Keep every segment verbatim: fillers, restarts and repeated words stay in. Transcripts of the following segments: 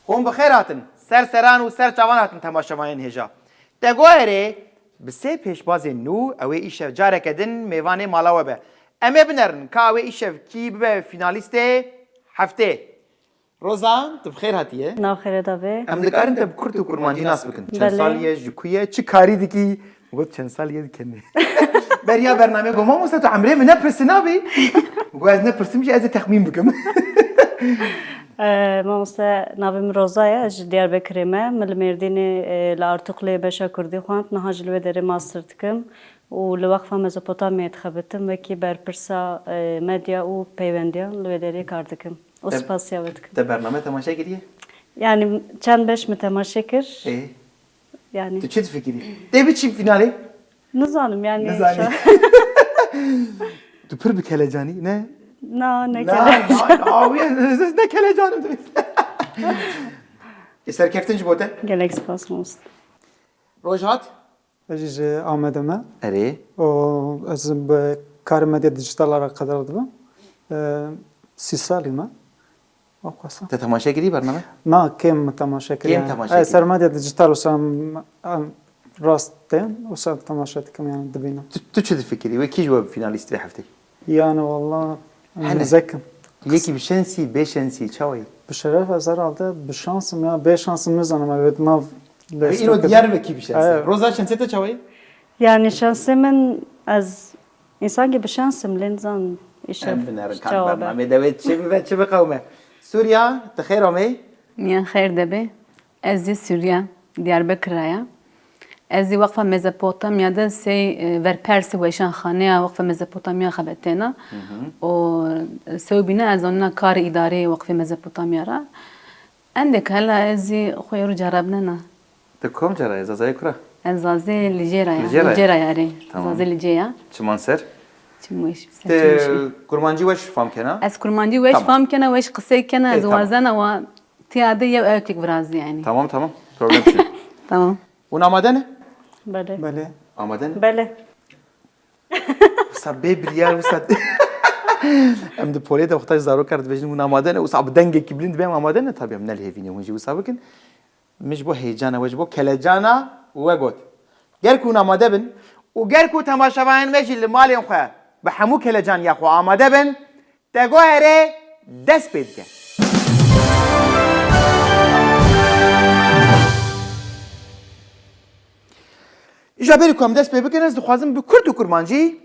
Hûn bi xêr hatin. Ser seran û ser çavan hatin temaşevanên hêja. Tegoerê bi sê pêşbazên nû ew ê îşev careke din mêvanê mala we be. Em ê binerin ka ew ê îşev kî bibe fînalîstê heftê. Roza, tu bi xêr hatiye. Nav xêre da be. Em dikarin te bi kurt û kurmancî nas bikin. Çend Belê. Salî ye, ji ku ye, çi karî dikî? Got çend salî ye dikenê. Beriya bernameyê got, "Mamoste, tu emrê min nepirsî nabî?" Got, "Ez nepirsim jî, ez ê texmîn bikim." Ee, mamoste, navê min Roza ye, ez ji Diyarbekirê me. Min li Mêrdînê, e, li Artuklê beşa Kurdî xwend, niha jî li wê derê master dikim û li Weqfa Mezopotamyayê dixebitim wekî berpirsa, e, medya û peywendiyan li wê derê kar dikim. Û Te- spasiya we dikim. Te bername temaşe kiriye? Yani çend beş min temaşe kir. Ê, Yani tu çi difikirî? Tê biçî fînalê? Nizanim yani. Nizanî. Şu- Tu pir bi kelecanî, ne? Na, ne Na, kelecan. na, na, wî ez ne kelecanim. Ê, serkeftin ji bo te. Gelek spas, mamoste. Roj hat? Ez jî ji Amedê me. Erê. Û ez bi karê medya dijital alakadar dibim. E, sî salî me. O qasa. Te temaşe kirî bername? Na, kêm me temaşe kirî. Kêm yani. Temaşe Ay, kirî. Ser medya dijital wisa em, em rast tên, wisa temaşe dikim yani dibînim. Tu, tu çi difikirî? Wê kî ji we finalîst vê heftê? Yani valla Hene. Zekim. Yekî bi şensî, bê şensî, çawa ye? Bi şeref ez herhalde bi şansım ya, bê şansım nizanim, evet, nav Îro diyar ve kî bi şensî. Evet. Roza, şensê te çawa ye? Yani şansê min, ez însankî bi şans im, lê nizanim îşev Em binerin çawa kan be. Bernamê de wê çi bibe, çi biqewime. Sûriya, tu xêr amê? Miyan xêr de be. Ez jî Sûriya, Diyarbekir ra ya. Ez jî Weqfa Mezopotamya de sey, e, verpersê weşanxaneya Weqfa Mezopotamya xebetêna. Hı hı. Û sewbîne ez anîna karê îdareyê Weqfê Mezopotamya ra. Endek hela ez jî xwe êro ceribnena. Tu kom cara ye? Zazayê kura? Ez Zazê Licê ra ya. Licê ra ye? Licê ra ya, erê. Tamam. Zazê Licê ya. Çiman ser? Çim weş, ser çim weş. Te kurmancî weş fam kena? Ez kurmancî weş Tamam. fam kena, weş qisey kena, Ê, ez tamam. wazena wa tiya de yew ewkek virazî yani. Tamam, tamam. Problem çi? Tamam. Hûn amade ne? Belê. Belê. Amade ne? Belê. Wisa bê biryar, wisa em di polê de wexta ji zarokar dibêjin hûn amade ne, wisa bi dengekî bilind dibê em amade ne, tabii em ne li hêvî ne hûn jî wisa bikin. Min ji bo heyecana we, ji bo kelecana we got. Ger ku hûn amade bin û ger ku temaşevanên me jî li malên xwe bi hemû kelecaniya xwe amade bin, Tegoerê dest pê dike. Îja berî ku em dest pê bikin, ez dixwazim bi kurt û kurmancî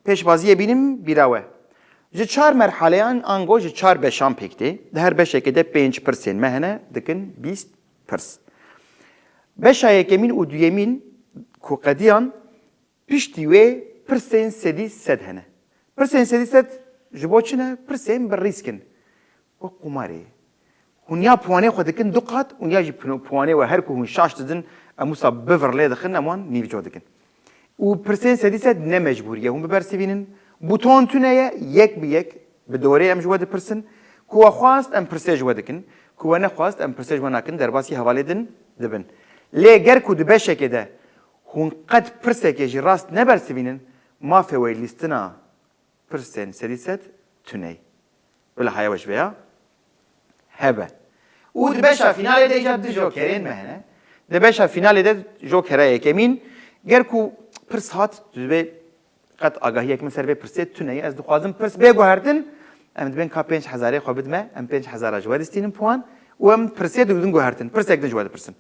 pêşbaziyê bînim bîra we. Ji çar merhaleyan ango ji çar beşan pêk tê. Di her beşekê de pênc pirsên me hene, dikin bîst pirs. Beşa yekemîn û duyemîn ku qediyan, piştî wê pirsên sedî sed hene. Pirsên sedî sed ji bo çi ne? Pirsên bi rîsk in. Wek qumarê. Hûn ya puanê xwe dikin du qat û ya jî pino-, puanê we her ku hûn şaş didin, em wisa bivir lê dixin, em wan nîvco dikin. Û pirsên sedî sed ne mecbûrî ye hûn bibersivînin. Buton tune ye, yek bi yek bi dorê em ji we dipirsin. Ku we xwest, em pirsê ji we dikin. Ku we nexwest, em pirsê ji we nakin, derbasî hevalê din dibin. Lê ger ku di beşekê de hûn qet pirsekê jî rast nebersivînin, mafê we lîstina pirsên sedî sed tuney. Bila haya we ji vê ya hebe. Û di beşa fînalê de îja du jokerên me hene. Di beşa fînalê de jokera yekemîn, ger ku pirs hat, tu dibê qet agahiyek min ser vê pirsê tune ye. Ez dixwazim pirs bê guhertin, em dibên ka pênc hezarê xwe bidime, em pênc hezara ji we distînin puan û em pirsê dibin guhertin. Pirsek din ji we dipirsin.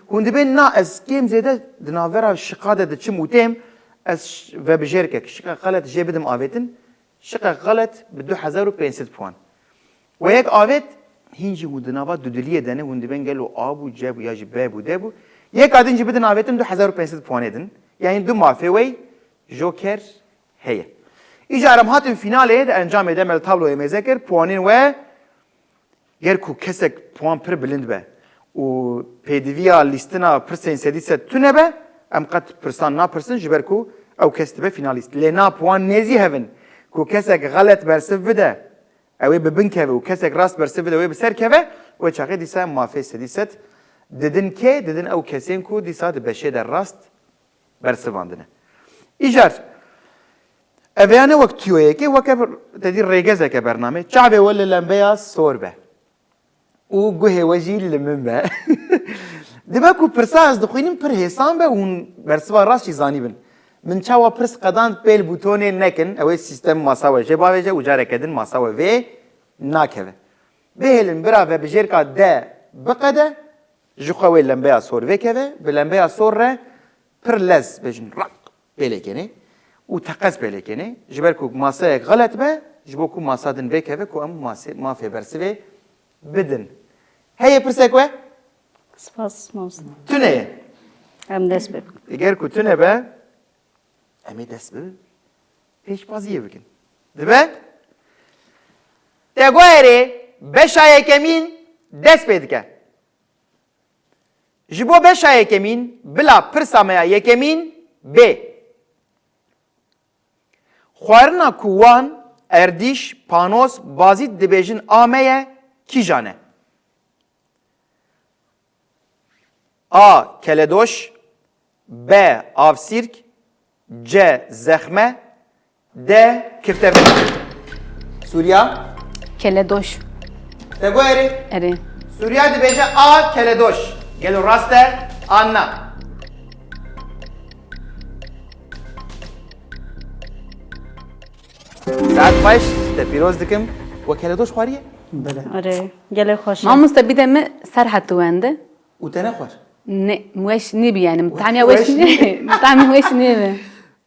Hûn dibên na ez kêm zêde di navbera şiqa de diçim û têm, ez ş-, vebijêrkek, şiqek xelet jê bidim avêtin, şiqek xelet bi du hezar û pênc sed puan. We yek avêt, hîn jî hûn di nava dudiliyê de ne, hûn dibên gelo A bû, C bû ya jî B bû, D bû. Yeka din jî bidin avêtin du hezar û pênc sed puanê din. Yanî du mafê wey joker heye. Îcar em hatin fînalê, di encamê de me li tabloyê mêze kir, puanên we Ger ku kesek puan pir bilind be û pêdiviya lîstina pirsên sedî sed tune be, em qet pirsan napirsin, ji ber ku ew kes dibe fînalîst. Lê na puan nêzî hev in. Ku kesek xelet bersiv bide, ew ê bi bin keve û kesek rast bersiv bide, wê bi ser keve, wê çaxê dîsa em mafê sedî sed didin kê? Didin ew kesên ku dîsa di beşê de rast bersivandine. Îcar, ev ya ne wek tüyoyekê, weke bir, te dî rêgezeke bernamê. Çavê we li lembeya sor be. û guhê we jî li min be. Dibe ku pirsa ez dixwînim pir hêsan be û hûn bersiva rast jî zanîbin. Min çawa pirs qedand pêl bûtonê nekin, ew ê sîstem masa we jê bavêje û careke din masa we vê nakeve. Bihêlin bira vebijêrka D biqede, ji xwe wê lembeya sor vêkeve, bi lembeya sor re pir lez bêjin rak pêlê kenê û teqez pêlê kenê. Ji ber ku maseyek xelet be, ji bo ku masa din vêkeve ku em masê, mafê bersivê bidin. Heye pirsek we? Spas, mamoste. Tune ye. Em dest pê bikin. Eger ku tune be, em ê dest bi pêşbaziyê bikin. Dibe? Tegoerê beşa yekemîn dest pê dike. Ji bo beşa yekemîn bila pirsa me ya yekemîn bê. Xwarina ku wan, erdîş, panos, bazît dibêjin a me ye, kîjan e? A. Keledoş. B. Avsîrk. C. Zexme. D. Kiftefe. Sûriya? Keledoş. Te got erê? Erê. Sûriya dibêje A. Keledoş. Gelo rast e an na? Saet xweş, te pîroz dikim. We keledoş xwariye? Belê. Erê, gelê xweş e. Mamoste, bide mi Serhet wende. Û te nexwar? Ne, weş nêbî yani. Tahmiya weş Weş nê, tahmiya weş nêbe.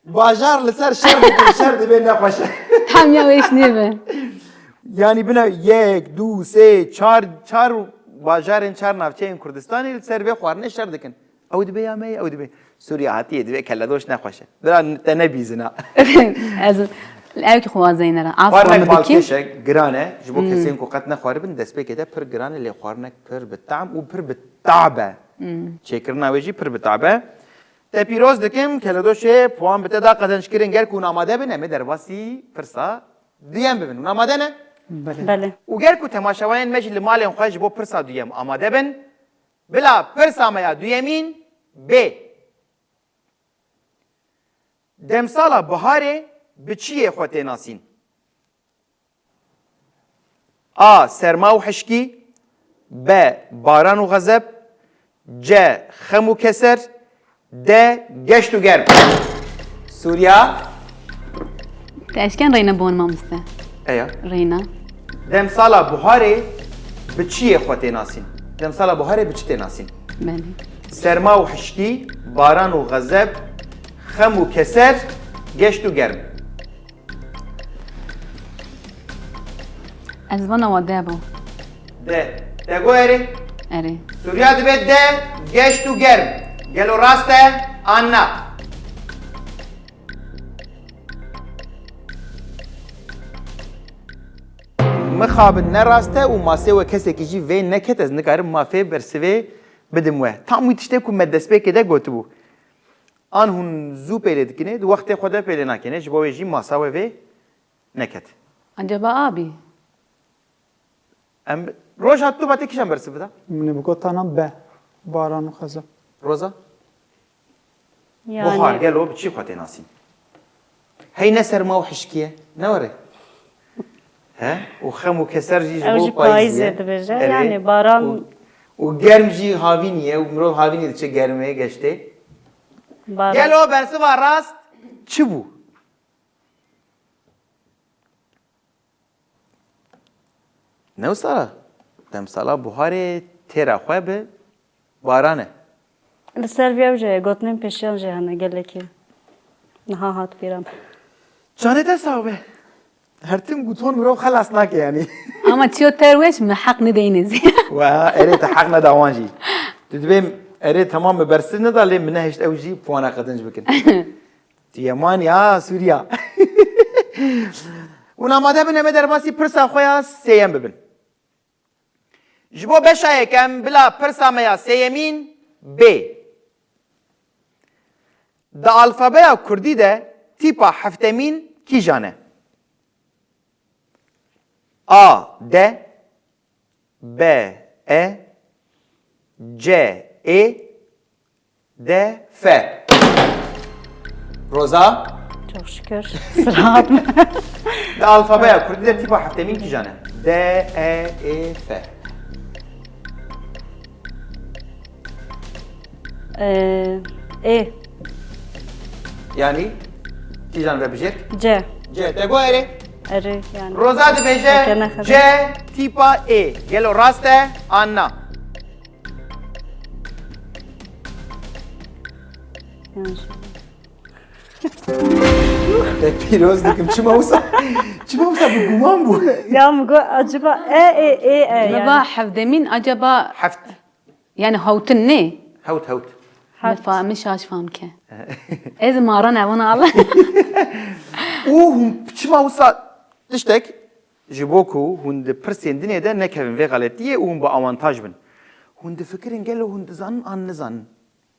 Bajar li ser şer dikin, şer dibê nexweş e. Tahmiya weş nêbe. Yani bina yek, du, sê, çar, çar bajarên, çar navçeyên Kurdistanê li ser vê xwarinê şer dikin. Ew dibe ya me ye, ew dibe. Sûriya hatiye, dibe keledoş nexweş e. Bira te nebîzina. Ez ev ki xwazeyne ra. Af Xwarinek xwe bikim. Balkêş e, giran e. Ji bo Hmm. kesên ku qet nexwaribin, destpêkê de pir giran e, lê xwarinek pir bi tam û pir bi tab e. Hmm. Çêkirina wê jî pir bi tab e. Te pîroz dikim, keledoşê puan bi te da qezenc kirin. Ger ku hûn amade bin, em ê derbasî pirsa duyem bibin. Hûn amade ne? Belê. Belê. Û ger ku temaşevanên me jî li malên xwe ji bo pirsa duyem amade bin, bila pirsa me ya duyemîn bê. Demsala biharê bi çiyê xwe tê nasîn? A. Serma û hişkî. B. Baran û xezeb. C. Xem û keser. D. Geşt û germ. Sûriya. Te eşken reyna bon mamoste. Eya. Reyna. Demsala buharê bi çiyê xwe tê nasîn? Demsala buharê bi çi tê nasîn? Belê. Serma û hişkî, baran û xezeb, xem û keser, geşt û germ. Ez vana wa de bû. De. Te got erê? Erê. Sûriya dibe de, geşt û germ. Gelo rast e an na? Mixabin ne rast e û masê we kesekî jî vê neket, ez nikarim mafê bersivê bidim we. Tam wî tiştê ku me destpêkê de gotibû. An hûn zû pêlê dikinê, di wextê xwe de pêlê nakinê, ji bo wê jî masa we vê neket. Acaba abî? Em, Rojhat, tu ba te kîjan bersiv bida? Min ê bigotana B. Baran û xezeb. Roza? Yani Buhar, gelo bi çi xwe tê nasîn? Hey ne serma û hişkiye, ne were? He? Û xem û keser jî ji Ew bo jî payîzê payîzê ye. Dibêje. Erê. Yani baran Û, û germ jî havînî ye, û mirov havînî diçe germê geştê. Baran. Gelo bersiva rast çi bû? Ne wisa ra? Demsala buharê têra xwe bi baran e. Li ser vê ew jî gotinên pêşiyan jî hene gelekî. Niha hat bîra min. Canê te sax be. Her tim goton mirov xelas nake yani. Ama çiyo ter weş mi heq nedeyne zî. Wa, erê te heq neda wan jî. Tu dibê erê temam min bersiv neda lê min nehişt ew jî puana qedinc bikin. Tu yeman ya Sûriya. Hûn amade bin em ê derbasî pirsa xwe ya sêyem bibin. Ji bo beşa yekem bila pirsa me ya sêyemîn bê. Di alfabeya kurdî de tîpa heftemîn kîjan e? A, D, B, E, C, Ê, D, F. Roza? Çok şükür. Sıra atma. Di alfabeya kurdî de tîpa heftemîn kîjan e? D, E, Ê, F. Ee, e. Yanî kîjan ve bijêr? C. C. Te got erê? Erê yani. Roza dibêje C tîpa E. Gelo rast e an na? Yanlış. Te pîroz dikim. Çima wisa? Çima wisa bi guman bû? Ya mi got acaba E, E, E, E yani. Meva hevdemîn acaba Heft. Yani hawtin ne? Hewt hewt. Mefa min şaş fam ke. Ez mara nevana al. Û hûn çima wisa tiştek ji bo ku hûn di pirsên dinê de nekevin vê xeletiyê û hûn bi awantaj bin. Hûn difikirin gelo hûn dizanin an nizanin.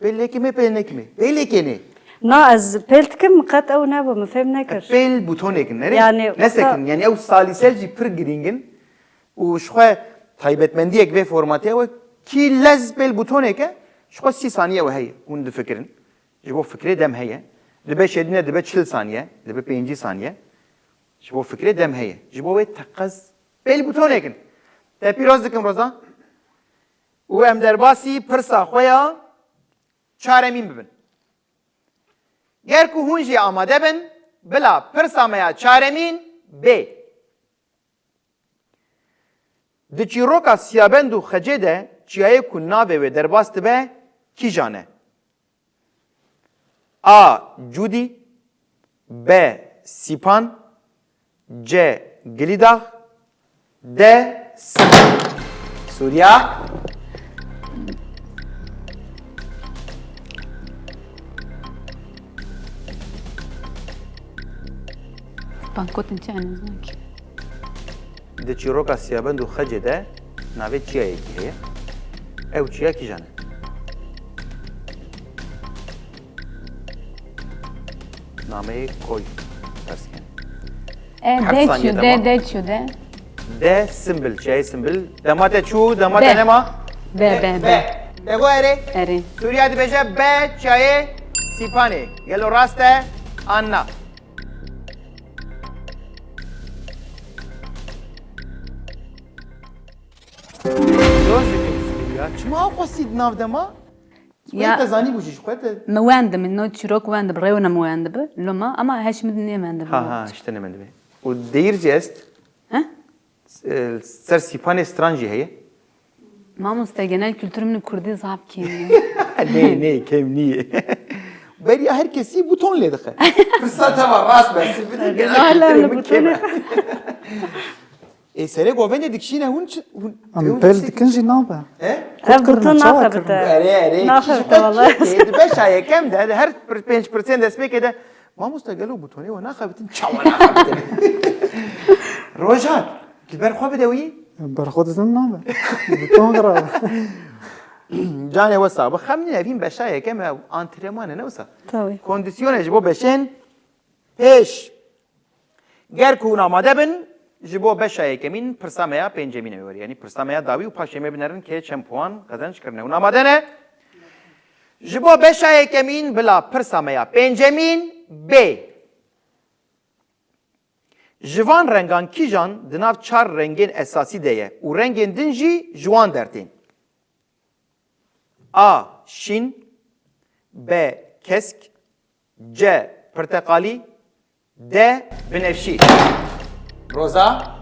Pêl nekime, pêl nekime. Pêl nekênê. Na ez pêl dikim qet ew nebû, min fêm nekir. Pêl butonêk in, nerê? Yani, Nesekin, yani ew salîsel jî pir girîng in. Û ji xwe taybetmendiyek vê formatê ew e, kî lez pêl butonêk e, ji xwe sî saniye ew heye. Hûn difikirin. Ji bo fikrê dem heye. Dibe şêdine dibe çil saniye, dibe pêncî saniye. Ji bo fikrê dem heye. Ji bo wê teqez pêl butonêk in. Te pîroz dikim Roza. Û em derbasî pirsa xwe ya çaremîn bibin. Ger ku hûn jî amade bin, bila pirsa me ya çaremîn bê. Di çîroka Siyabend û Xecê de çiyayê ku navê wê derbas dibe, kîjan e? A. Cûdî, B. Sîpan, C. Gilîdax, D. Sîpan. Sûriya. Bankotin çi eniznak. Di çîroka Siyabend û Xecê de navê çiyayekî heye. Ew çiya kîjan e? Nameyê koy pers kin. E, Heft de saniye çu, tamam. de, de çu, de. De Simbil, çiyayê Simbil. Dema te çû, dema te Be. Nema? Be, be, be. Te got erê? Erê. Sûriya dibêje be çiyayê Sîpanê. Gelo rast e an na? Doz dikim Sûriya. Çima xwestî di nav dema? Ya- Te zanî bû jî ji xwe te. Mi wendibi, no çîrok wendibi, rêwine mi wendibi. Loma, ama heş mi nêwendibi. Ha ha, işte ne mendibi. Û deyir jî est. He? E, ser Sîpanê stran jî heye. Mamoste, genel kültürümün Kurdî zaf kêmî. Nê, nê, kêm nîye. Beriya her kesî buton lê dixe. Pirsa te va rast be, sifir de genel Hala kültürê li min butonê. kêm e. Ê, serê govendê dikişîne hûn çi, hûn Em pêl dikin jî nabe. He? Ev buton naxebite. Erê, erê. Naxebite wala. Ê, di beşa yekem de, her pir-, pênc pirsên destpêkê de, mamosta gelo butonê we naxebitin, çawa naxebitin? Rojhat, li ber xwe bide wî? Ber xwe dizim nabe. Buton qirabe. Canê we sax bi, xem nîne, vîn beşa yekem e, antrenman e, ne wisa? Tabii. Kondisyonê ji bo beşên pêş. Ger ku hûn amade bin, ji bo beşa yekemîn pirsa me ya pêncemîn ê were. Yanî pirsa me ya dawî û paşê me binerin kê çend puan qezenc kirine. Hûn amade ne? Ji bo beşa yekemîn bila pirsa me ya pêncemîn bê. Ji van rengan kîjan di nav çar rengên esasî de ye û rengên din jî ji wan dertên? A. Şîn, B. Kesk, C. Pirteqalî, D. Binevşî. Roza,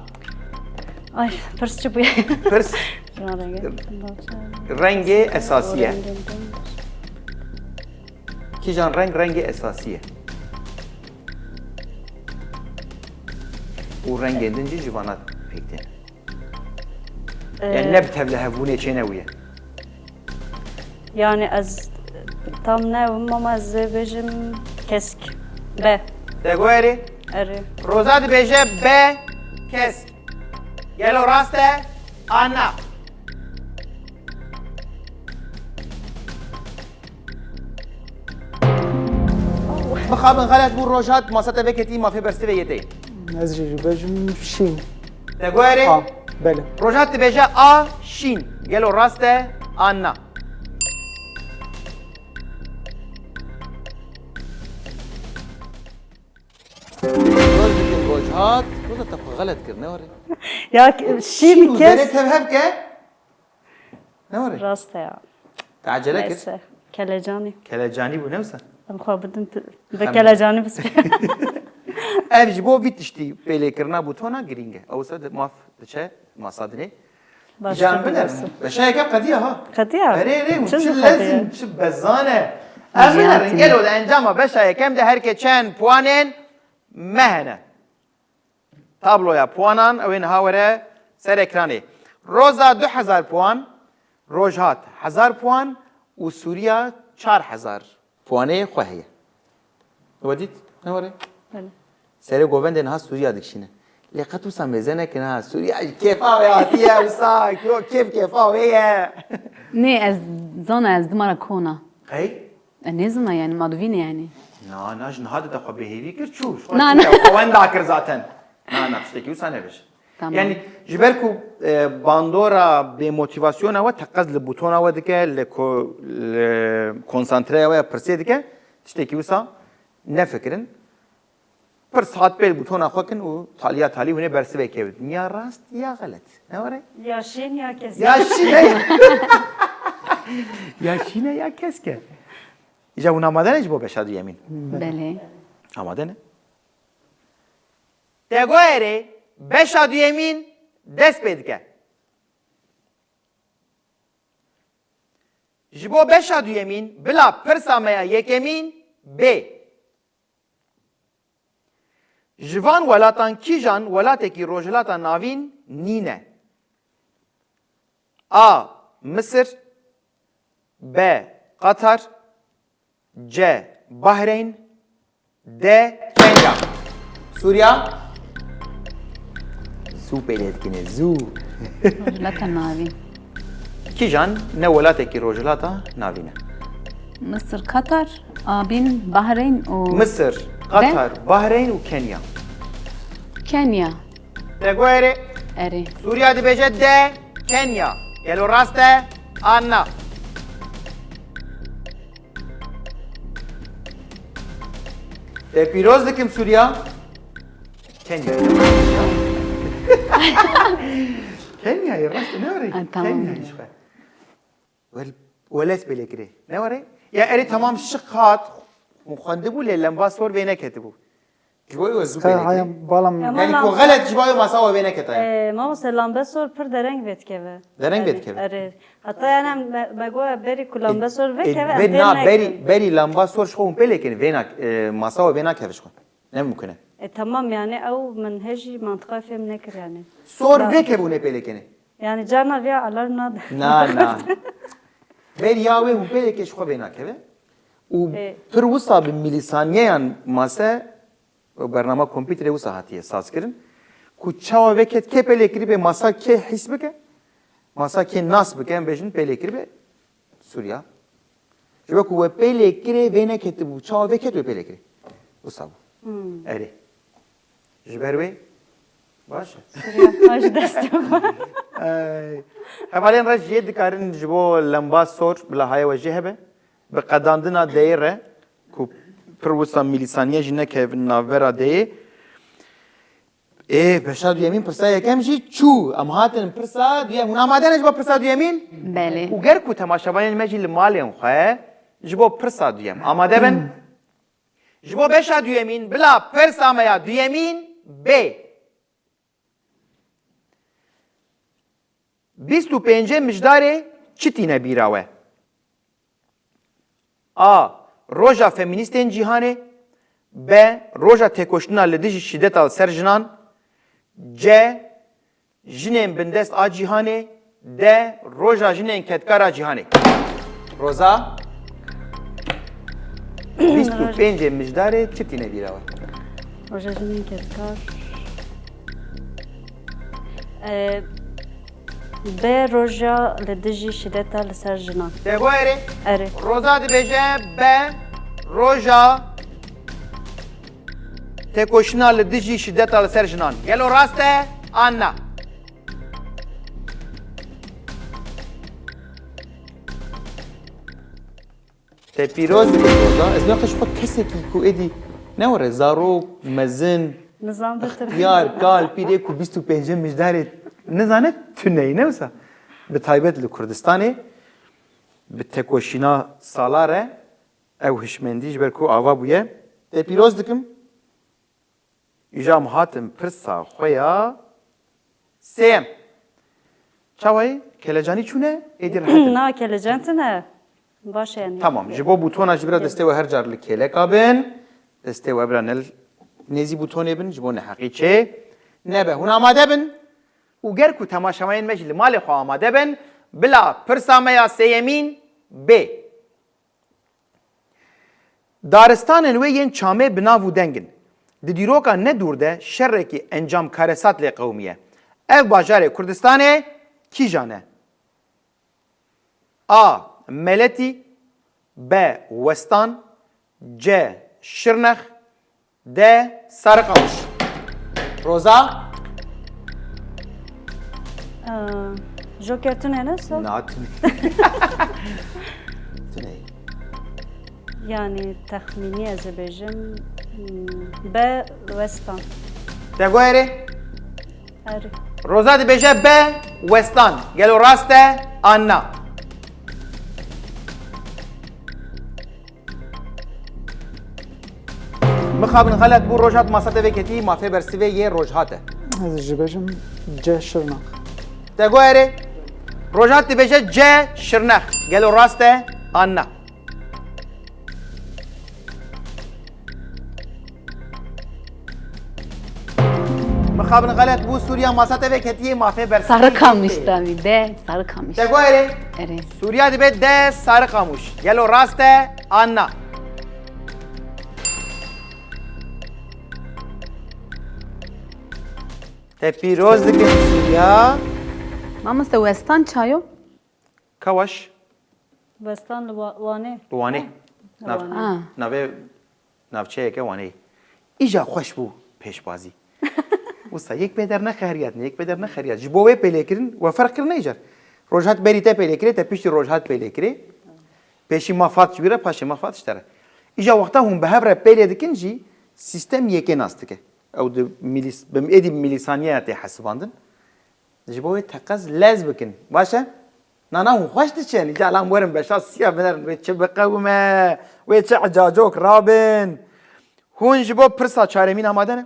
Ay, pirs çi bûye? pirs Şuna rengi. Rengê esasî ye. Kîjan reng rengê esasî ye? Û rengên din jî ji vana pêk tên. Yani ne bi tevlihevbûnê çênebûye. Yani ez tam ne ama ez ê bêjim kesk. B. Te got erê? Erê. Roza dibêje B kesk. Gelo rast e? An na? Mixabin xelet bû Rojhat, masa te veketî mafê bersivê yê te. Ez jî bêjim şîn. Te got erê? A, belê. Rojhat dibêje A şîn. Gelo rast e? An na? Roz dikin Rojhat. Roza te xwe xelet kir, ne were? Ya şîn Şîn û zerê kes. tev hev ke. Ne were? Rast e ya. Te acele kir. Neyse. Kelecanî. Kelecanî bû, ne wisa? Em xwe bidin tu- bi kelecanî bispî. Ev ji bo vî tiştî pêlêkirina bûtona girîng e. Ew wisa di maf diçe masa dinê. Can biner. Beşa yekem qediya ha. Qediya. Erê, erê, hûn çi lez in, çi bezan e. Em binerin, gelo di encama beşa yekem de her ke çend puanên me hene. Tabloya puanan ew ê niha were ser ekranê. Roza du hezar puan, Rojhat hezar puan û Sûriya çar hezar puanê xwe heye. We dît? Ne were? Belê. Serê govendê niha Sûriya dikişîne. Lê qet wisa mêze nekin ha. Sûriya ji kêfa wê hatiye wisa. Kêf kêfa wê ye. Nê, ez zana ez dima re kona. Qey? E, nêzana yani, ma duvîne yani. Na, na, ji niha de te xwe bêhêvî kir çû. Na, na. Xwe wenda kir zaten. Na, na, tiştekî wisa nebêje. Tamam. Yani ji ber ku e, bandora bê motivasyona we teqez li butona we dike, li, ko, li konsantreya we ya pirsê dike, tiştekî wisa nefikirin. Pirs hat pêl butona xwe kin û taliya talî hûn ê bersivekê bidin. Ya rast ya xelet. Ne were? Ya şîn ya kes. Ya şîne. Ya şîne ya keske. Îca hûn amade ne ji bo beşa duyemîn? Belê. Amade ne? Tegoerê beşa duyemîn dest pê dike. Ji bo beşa duyemîn bila pirsa me ya yekemîn bê. Ji van welatan kîjan welatekî Rojhilata Navîn nîne? A. Misir. B. Qatar. C. Bahreyn. D. Kenya. Sûriya. Zû pêlê dikine, zû. Lata navî. Kîjan ne welatekî Rojhilata Navîn e? Misir, Katar, Abîn, Bahreyn û Misir, Qatar, Bahreyn û Kenya. Kenya. Tegoerê. Erê. Sûriya dibêje de Kenya. Gelo rast e? An na? Te pîroz dikim Sûriya. Kenya. Kenya ye, rast e, ne were? Ha, tamam. Kenya ye ji xwe. Wel, weles pêlê kirê. Ne were? Ya erê tamam şiqat xwendibû lê lemba sor vê neketibû. Ji bo wê zû pêlê kirê. Haya balam Ama Yani lan- ku xelet ji bo wê masa we vê neketaya. Ee, mamoste lambesor pir dereng vêdikeve. Dereng vêdikeve. Erê. Hatta yani me, me go berî ku lambesor vêkeve, em Be pê na nekin. berî, berî lambasor ji xwe hûn pêlê kirin. Vê nak, e, masa we vê nakeve ji xwe. Ne mimkun e. E tamam yani ew min hejî mantiqa fêm nekir yani. Sor vêkeve hûn ê pêlê kenê. Yani carna viya alarm nade. Na, na. Berî ya wê hûn pêlekê ji xwe vê nakeve. Û Ê. Pir wisa bi mîlîsaniyeyan mase û bernama kompîterê wisa hatiye sazkirin. Ku çawa vê ket kê pêlê kirî bê masa kê hîs bike. Masa kê nas bike em bêjin pêlê kirî bê Sûriya. Ji bo ku we pêlê kirê vê neketibû. Çawa vê ket wê pêlê kirê. Wisa bû. Erê. Ji ber wê baş e. Ha ji destê xwe. Ey. Hevalên reş jê dikarin ji bo lemba sor bila haya we jê hebe. Bi qedandina deyê re ku pir wisa mîlîsaniye jî nekevin navbera deyê. Ê, beşa duyemîn pirsa yekem jî çû. Em hatin pirsa duyem. Hûn amade ne ji bo pirsa duyemîn? Belê. Û ger ku temaşevanên me jî li malên xwe ji bo pirsa duyem amade bin. Ji bo beşa duyemîn bila pirsa me ya duyemîn bê. Bîst û pêncê Mijdarê çi tîne bîra we? A. Roja Femînîstên Cîhanê. B. Roja Têkoşîna li dijî şîdeta li ser jinan. C. Jinên bindest a cîhanê. D. Roja Jinên Kedkar a Cîhanê. Roza. Bîst û pêncê Mijdarê çi tîne bîra we? Roja jinên kedkar. Ee, B roja li dijî şîdeta li ser jinan. Te go erê. Erê. Roza dibêje B roja têkoşîna li dijî şîdeta li ser jinan. Gelo rast e an na? Te pîroz be Roza. Ez naqe ji xwe kesekî ku êdî ne were zarok, mezin, Nizam bitir. extiyar, kal, pîrê ku bîst û pêncê Mijdarê nizane tuneyî ne wisa. Bi taybet li Kurdistanê. Bi tekoşîna sala re ew hişmendî ji ber ku ava bûye. Te pîroz dikim. Îja em hatin pirsa xwe ya sêyem. Çawa ye? Kelecanî çûne? Êdî rehet in. Na, kelecan tune. Baş e yani. Tamam. Ji bo bûtona ji bira destê we her car li kêleka bin. Destê we bira ne li nêzî bûtonê bin. Ji bo neheqî çê nebe. Hûn amade bin. Û ger ku temaşevanên me jî li malê xwe amade bin, bila pirsa me ya sêyemîn bê. Daristanên wê yên çamê bi nav û deng in. Di dîroka ne dûr de şerekî encamkaresat lê qewimiye. Ev bajarê Kurdistanê kîjan e? A. Meletî. B. Westan. C. Şirnex. D. Sariqamiş. Roza? Ee, Joker tune ne sor? Na, tune. Tune. Yani texmînî ez ê bêjim, hmm, B. Westan. Te got erê? Erê. Roza dibêje B. Westan. Gelo rast e an na? Mixabin xelet bû, Rojhat masa te vê ketî, mafê bersivê yê Rojhat e. Ez jî bêjim C. Şirnex. Te got erê? Rojhat dibêje C. Şirnex. Gelo rast e an na? Mixabin xelet bû, Sûriya masa te vê ketiyê, mafê bersivê. Sarı kamış tabii de, sarı kamış. Te got erê? Erê. Sûriya dibe D. Sarı kamış. Gelo rast e an na? Te pîroz dikin Sûriya. Mamoste Westan çayo? Kawaş. Westan li Wa-, Wanê. Li Wanê. Nav-, Wanê. Ha. Navê navçeyeke Wanê. Îja xweş bû pêşbazî. Wisa yek bê der nexeriyat, yek bê der nexeriyat. Ji bo wê pêlêkirin, we ferq kirine îcar. Rojhat berî te pêlêkirê, te piştî Rojhat pêlêkirê. Pêşî ma fat ji wî re, paşê ma fat ji te re. Îja wexta hûn bi hev re pêlê dikin jî, sîstem yekê nas dike. Ew di milîs-, bi êdî bi milîsaniyeya tê hesibandin. Ji bo wê teqez lez bikin. Baş e? Nana hûn xweş diçin. Îca lan werin beşa siya binerin. Wê çi biqewime? Wê çi ecacok rabin? Hûn ji bo pirsa çaremîn amade ne?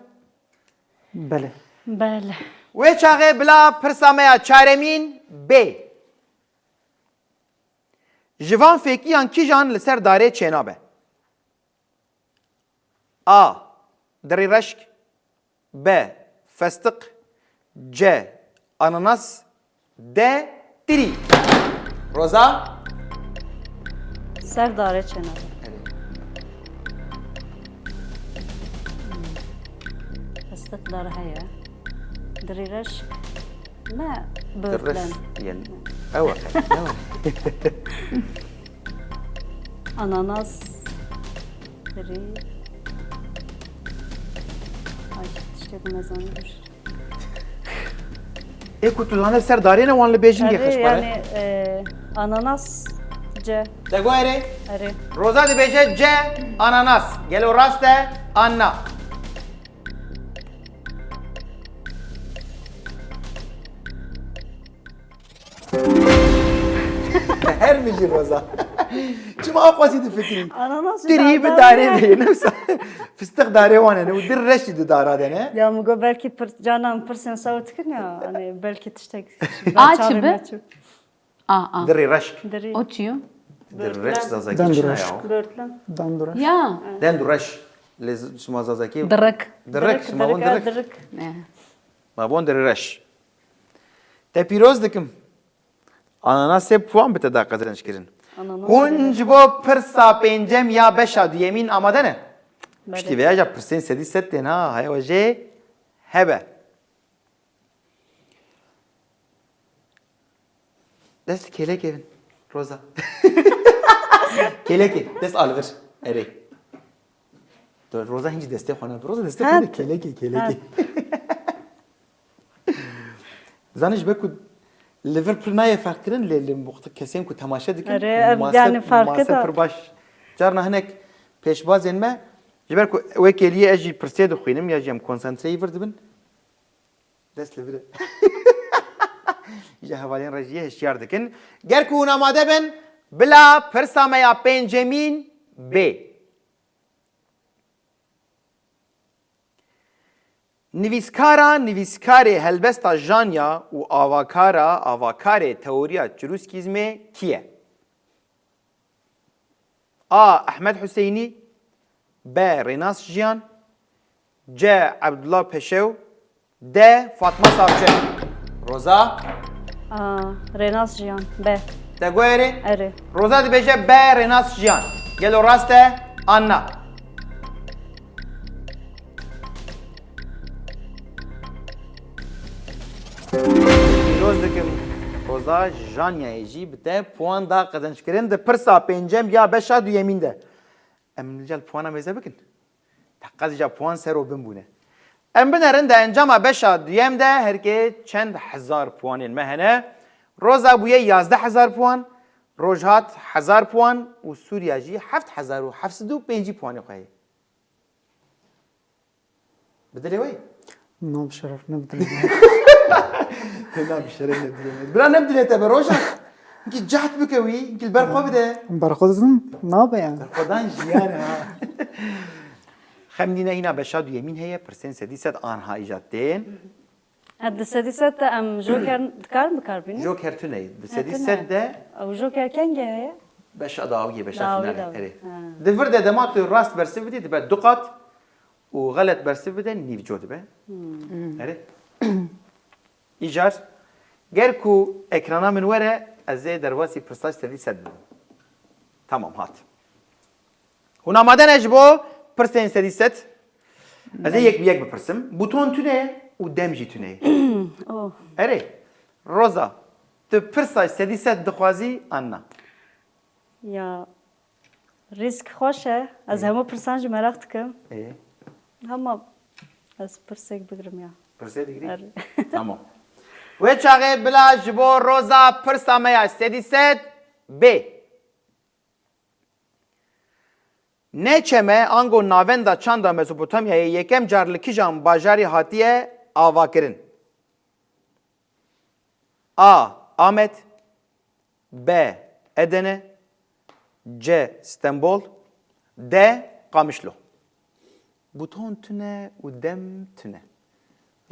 Belê. Belê. Wê çaxê bila pirsa me ya çaremîn bê. Ji van fêkiyan kîjan li ser darê çênabe? A. Dirî reşk. B. Festiq. C. Ananas. D. Tirî. Roza? Ser darê çênabe. Festiq dar heye. Dirî reşk. Ne? Böğürtlen. Dirreş. Yen. Ewa. Ewa. Ananas. Tirî. Ay, tiştê ku me zanî dur. Ê ku tu zane ser darê ne wan li bêjingê xeş xware. Yani, e, ananas C. Te got erê? Erê. Roza dibêje C, ananas. Gelo rast e an na? Her bijî Roza. Çima aqwasî difikirî? Ananas. Tirî bi darê de ye, ne wisa? Fistiq darê wan e, ne? Û dir reşî di dara de ne? Ya min got belkî pir-, canan pirsên saw dikin ya, hani belkî tiştek. A çi bi? A, a. Dirî reşk. Dirî. O çi yo? Dir reşk zazakî çi ne ya? Börtlen. Dandureş. Ya. Dendureş. Lê z-, şima zazakî. Dirik. Dirik, şima von dirik. Dirik. Ne. Ma von dirî reş. Te pîroz dikim. Ananasê puan bi te da qezenc kirin. Ananas. Hûn ji bo pirsa pêncem ya beşa duyemîn amade ne? Belê. Piştî vêya jî pirsên sedî sed tên ha, heye we jê hebe. Dest kêlekê bin. Roza. Kêlekê. Dest al vir. Erê. Dur, Roza hincî destê xwe ne. Roza destê xwe ne. Kêlekê, kêlekê. Zanî ji ber ku li vir pir nayê ferq kirin, lê li muxt-, kesên ku temaşe dikin, erê, ev mase, yani farkı mase da pir baş. Carna hinek pêşbazên me, ji ber ku wê kêliyê ez jî pirsê dixwînim ya jî em konsantreyî vir dibin. Dest li vir e. Ji hevalên rejiyê hişyar dikin. Ger ku hûn amade bin, Bila pirsa me ya pêncemîn bê. Nivîskara, nivîskarê helbesta Janya û avakara, avakarê teoriya çirûskîzmê kî ye? A. Ehmed Huseynî, B. Rênas Jiyan, C. Ebdullah Peşew, D. Fatma Savcı. Roza? A, Rênas Jiyan, B. Te guherê? Erê. Roza dibêje B. Rênas Jiyan. Gelo rast e an na? Pîroz dikim Roza, Janyayê jî bi te puan da qezençkirin di pirsa pêncem ya beşa duyemîn de. Em li gel puana mêze bikin. Teqez îca puan ser û bin bûne. Em binerin di encama beşa duyem de herkê çend hezar puanên me hene. Roza bûye yazdeh hezar puan, Rojhat hezar puan û Sûriya jî heft hezar û heft sed û pêncî puanê xwe heye. Bi dilê we? Na, bi şeref ne bi dilê me. Na, bi şeref ne bi dilê me. Bira ne bi dilê te be Rojhat. Hinkî cehd bike wî, hinkî li ber xwe bide. Ber xwe dizim, nabe yani. Berxwedan jiyan e ha. Xemdîne hîna beşa duyemîn heye, pirsên sedî sed anha îca tên. E, di sedî sed de em joker dikarin bikar bînin? Joker tune ye. Di sedî sed de. Ew joker kengê heye? Beşa dawiyê, beşa finalê. Erê. Ha. Di vir de dema tu rast bersiv bidî dibe du qat û xelet bersiv bide nîvco dibe. Hmm. Erê. Îcar, ger ku ekrana min were, ez ê derbasî pirsa sedî sed bibim. Tamam, hat. Hûn amade ne ji bo pirsên sedî sed? Ez ê yek bi yek bipirsim. Buton tune ye û dem jî tune ye. Oh. Erê, Roza, tu pirsa sedî sed dixwazî an na? Ya, rîsk xweş e. Ez hemû pirsan jî meraq dikim. Ê. Hema ez pirsek bigirim ya. Pirsê digirî? Erê. Tamam. Wê çaxê bila ji bo Roza pirsa me ya sedî sed bê. Neçeme ango navenda çanda Mezopotamyayê yekem car li kijan bajarî hatiye avakirin? A. Amed, B. Edene, C. Stenbol, D. Qamişlo. Buton tune û dem tune.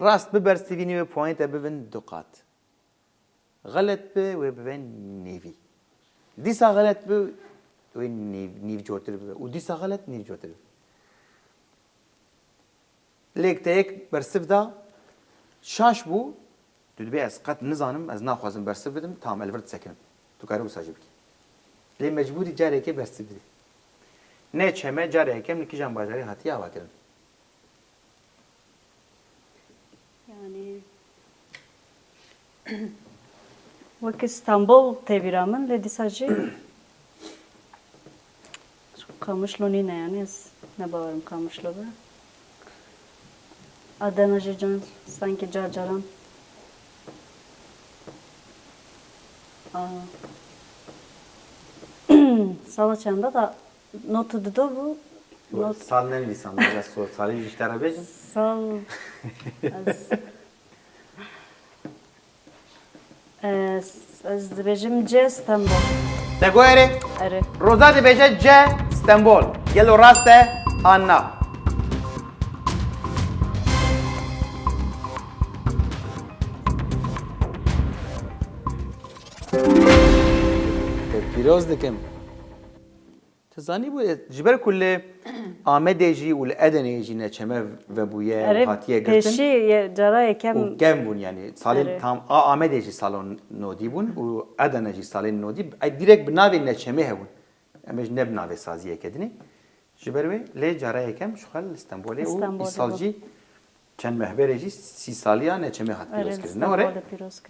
Rast bibersivînî wê puanê te bibin du qat. Xelet bi, wê bibe nîvî. Dîsa xelet bi, wê nîv, nîvcotir bibe. Û dîsa xelet nîvcotir bibe. Lêk te yek bersiv da, şaş bû, tu dibê ez qet nizanim, ez naxwazim bersiv bidim, tamam, ez li vir disekinim. Tu karî wisa jî bikî. Lê mecbûrî carekê bersiv bidî. Neçeme cara yekem li kijan bajarî hatiye avakirin? Yani wek Stenbol tê bîra min, lê dîsa jî Qamişlo nîne, yani ez ne bawerim Qamişlo be. Adana jî can sanki car caran. Aa. Sala çenda da Notu dido bû. Not. Sal nenivîsam, ez sor salî ji te re bêjim. Sal. Ez, ez, ez dibêjim C Stenbol. Te guherê? Erê. Roza dibêje C Stenbol. Gelo rast e an na? Te pîroz dikim. Tu zanîbû, e, ji ber ku li Amedê jî û li Edeneyê jî neçeme vebûye û hatiye girtin. Erê, pêşî ye, cara yekem. Û kevn bûn, yani salên tam a Amedê jî salên nodî bûn û Edene jî salên nodî, ay direkt bi navê neçemê hebûn. Em ê jî ne bi navê saziyeke dinê. Ji ber wê lê cara yekem ji xwe li Stenbolê û îsal jî çend meh berê jî sî saliya neçemê hat pîrozkirin. Ne were?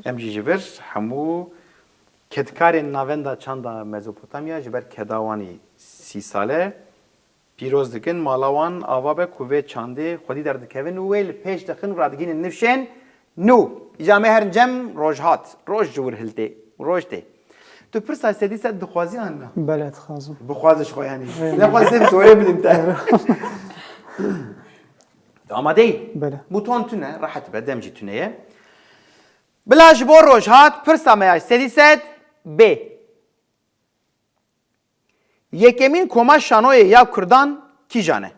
Em jî ji vir hemû kedkarên navenda çanda Mezopotamya ji ber keda wan î sî sale pîroz dikin. Mala wan ava be ku vê çandê xwedî derdikevin û wê li pêş dixin û radigihînin nifşên nû. Îca me herin cem roj hat. Roj ji wir hiltê. Roj tê. Tu pirsa sedî sed dixwazî an na? Bele, dixwazim. Bixwaze ji xwe yanî. Nexwaze sê torê bidim te. Tu amadeyî? Bele. Buton tune, rehet be, dem jî tune ye. Bila ji bo roj hat, pirsa me ya sedî sed bê. Yekemîn koma şanoyê ya kurdan kîjan e?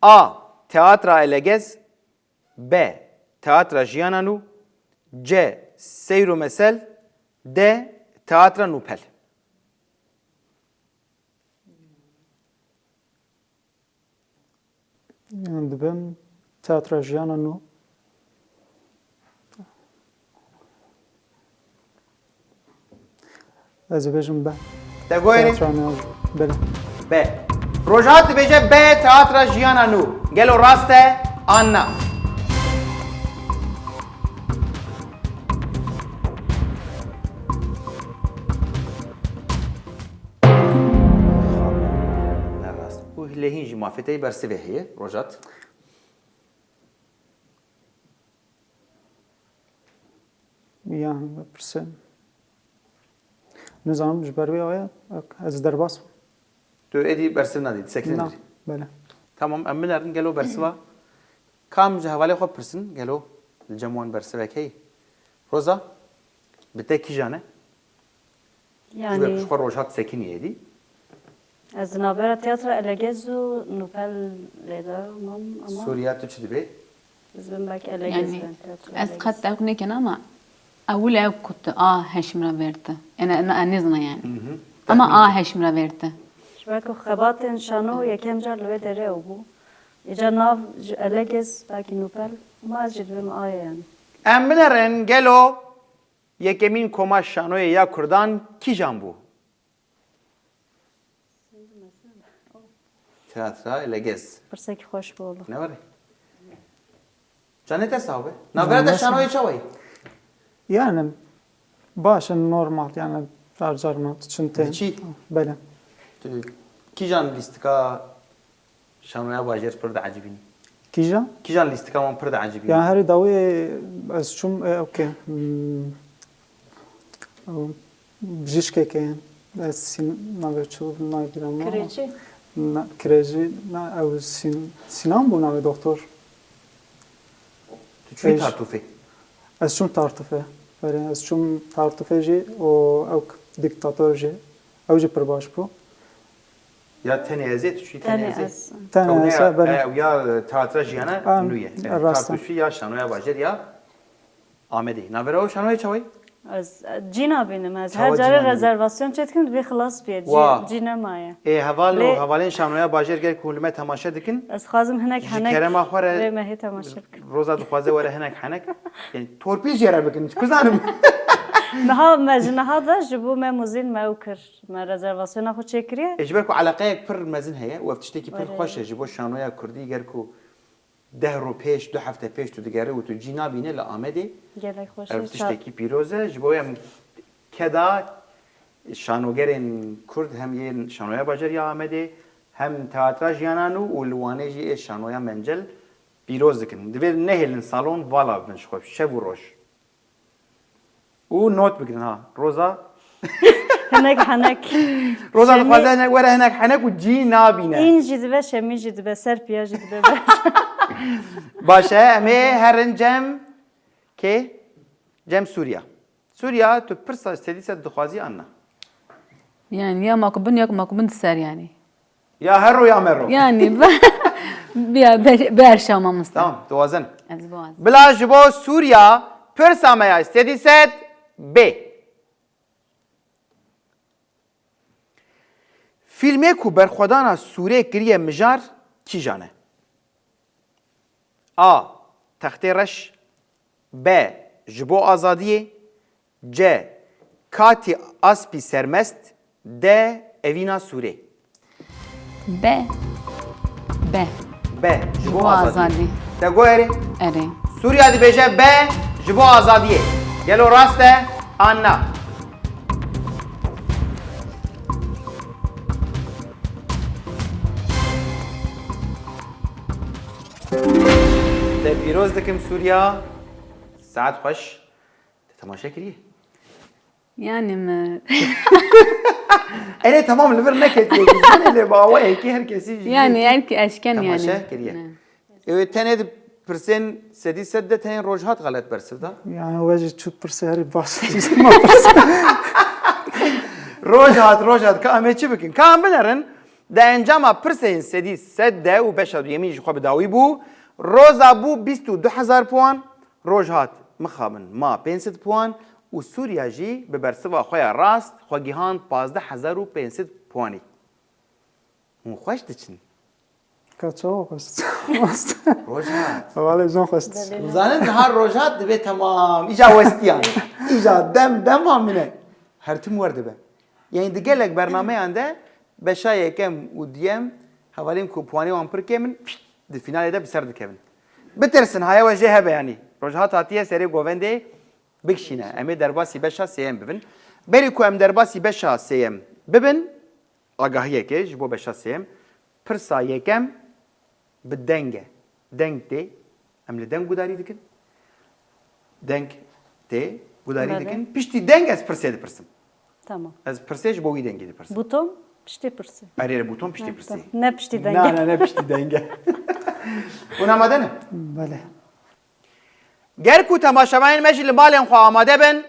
A. Teatra Elegez. B. Teatra Jiyana Nû. C. Seyr û Mesel. D. Teatra Nûpel. Yan dibim teatra jiyana nû. Ez ê bêjim be. Te goyerê? Teatra nû. Belê. Be. Rojhat dibêje be teatra jiyana nû. Gelo rast e an na? Ne rast bû. Lê hîn jî mafê te yê bersivê heye, Rojat. Yan, bipirse. Nizanim ji ber wê aya, ez derbas bûm. Tu êdî bersiv nadî, disekinî. Na, dirî. Belê. Tamam, em binerin gelo bersiva. Kam ji hevalê xwe pirsin, gelo li cem wan bersivek heye? Roza, bi te kîjan e? Yanî ji xwe Rojhat sekinî êdî. Ez di navbera tiyatra Elegez û Nûpel lê de mam, ama Sûriya tu çi dibê? Ez bin belkî Elegez. Yanî ben, tiyatra ez Elegez. Qet ew nekin ama ewil ew ku tu a heşim re vêrti. Ene, ene, ez nêzina yanî. Mhm. Ama a heşim re vêrti. Ji ber ku xebatên şano yekem car li wê derê ew bû. Îca nav ji Elegez belkî Nûpel. Ama ez jî dibim a ye yanî. Em binerin gelo yekemîn koma şanoyê ya kurdan kîjan bû? Teatra Elegez. Pirsekî xweş bû wele. Ne were? Canê te sax be. Navbera te şanoyê çawa ye? Yani baş e, normal yani, car car ma tu çin tê. Diçî? Belê. Tu kîjan lîstika şanoya bajêr pir diecibînî? Kîjan? Kîjan lîstika wan pir diecibînî? Yani herî dawî ez çûm, e, okey. Hmm. Bijîşkeke, e, Sîn-, navê çi bû, nayê bîra min. Kirêçî? Na, Kirêcî, na, ew Sîn-, Sînan bû navê doktor. Tu çûyî Tartufê? Ez çûm Tartufê. Berê, ez çûm Tartufê jî û ew diktator jî. Ew jî pir baş bû. Ya tenê ez ê, tu çûyî tenê ez ê? Tenê ez. Tenê ez, e, belê. Ew ya, e, teatra jiyana nû ye. Rast e. Tartufî ya şanoya bajêr ya Amedê. Navbera ew şanoyê çawa ye? Ez, e, cî nabînim. Ez her carê rezervasyon çêdikim, dibê xilas bûye. Cî, cî nemaye. Ê heval û hevalên şanoya bajêr ger ku li me temaşe dikin, ez dixwazim hinek henek ji kerema xwe re vê mehê temaşe bikin. Roza dixwaze were hinek henek. Yani torpîl jê re bikin. Çi zanim. Niha me ji niha de ji bo me muzîn me ew kir. Me rezervasyona xwe çêkiriye. Ê ji ber ku eleqeyek pir mezin heye û ev tiştekî pir xweş e ji bo şanoya kurdî, ger ku deh roj pêş, du hefte pêş tu digerî û tu cî nabîne li Amedê. Gelek xweş e. Ev tiştekî pîroz e. Ji bo em keda şanogerên kurd hem yên Şanoya Bajarî ya Amedê, hem Teatra Jiyana Nû û li Wanê jî ê Şanoya Mencel pîroz dikin. Divê nehêlin salon, vala bibin ji xwe şev û roj. Û not bigirin ha. Roza. Hinek henek. Roza dixwaze hinek, were hinek henek û cî nabîne. În jî dibe, Şemî jî dibe, Serpiya jî dibe. Baş e, em ê herin cem kê? Cem Sûriya. Sûriya, tu pirsa sedî sed dixwazî an na? Yani ya ma ku bin ya ku ma ku bin di ser yani. Ya her ro ya me ro. Yani be-, ya be-, ber şama mista. Tamam, dixwazin. Ez boğaz. Bila ji bo Sûriya pirsa me ya sedî sed bê. Fîlmê ku berxwedana Sûrê kiriye mijar kîjan e? A. Textê Reş. B. Ji bo azadiyê. C. Katî aspî sermest. D. Evîna Sûrê. B. B. B. Ji bo azadî. Te got erê? Erê. Sûriya dibêje B ji bo azadiyê. Gelo rast e an na? Te pîroz dikim Sûriya. Saet xweş. Te temaşe kiriye? Yani mi? Erê, tamam, li vir neketiye. Bizanê lê bi awayekî her kesî jî. Yani, erkî eşken yani. Temaşe kiriye. Ne. Ew ê tenê di pirsên sedî sed de tenê Rojhat xelet bersiv da. Yani, we jî çû pirsê herî baş. Ma pirsê. Roj hat, roj hat, ka em ê çi bikin? Ka em binerin, di encama pirsên sedî sed de û beşa duyemîn ji xwe bi dawî bû. Roza bû bîst û du hezar puan, Rojhat mixabin ma pênc sed puan û Sûriya jî bi bersiva xwe ya rast xwe gihand pazdeh hezar û pênc sed puanî. Hûn xweş diçin. Ka çawa xweş? Rojhat. Hevalê jan xweş. Hûn zanin niha Rojhat dibe temam. Îja westiyan. Îja dem dema min e. Her tim wer dibe. Yani di gelek bernameyan de beşa yekem û duyem hevalên ku puanê wan pir kêm in, pişt, di finalê de bi ser dikevin. Bitirsin, haya we jê hebe yani. Rojhat hatiye serê govendê bikişîne. Em ê derbasî beşa sêyem bibin. Berî ku em derbasî beşa sêyem bibin, agahiyeke ji bo beşa sêyem. Pirsa yekem bi deng e. Deng tê. Em li deng gudarî dikin. Deng tê. Gudarî Belê. dikin. Piştî deng ez pirsê dipirsim. Tamam. Ez pirsê ji bo wî dengê dipirsim. Buton piştî pirsê. Erê, erê, buton piştî Ne, pirsê. tamam. Ne piştî deng e. Na, na, ne piştî deng e. Hûn amade ne? Belê. Ger ku temaşevanên me jî li malên xwe amade bin,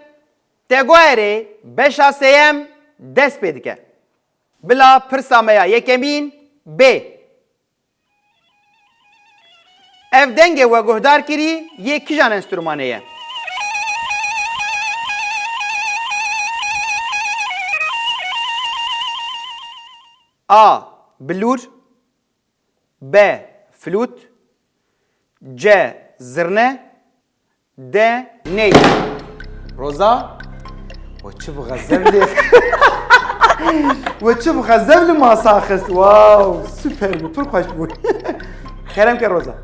Tegoerê beşa sêyem dest pê dike. Bila pirsa me ya yekemîn bê. Ev dengê we guhdar kirî yê kijan enstrûmanê ye? A. Bilûr. B. Flût. C. Zirne. D. Ney. Roza. We çi bi xezeb lê. We çi bi xezeb li masa xist. Wow, süper bû, pir xweş bû. Kerem ke Roza.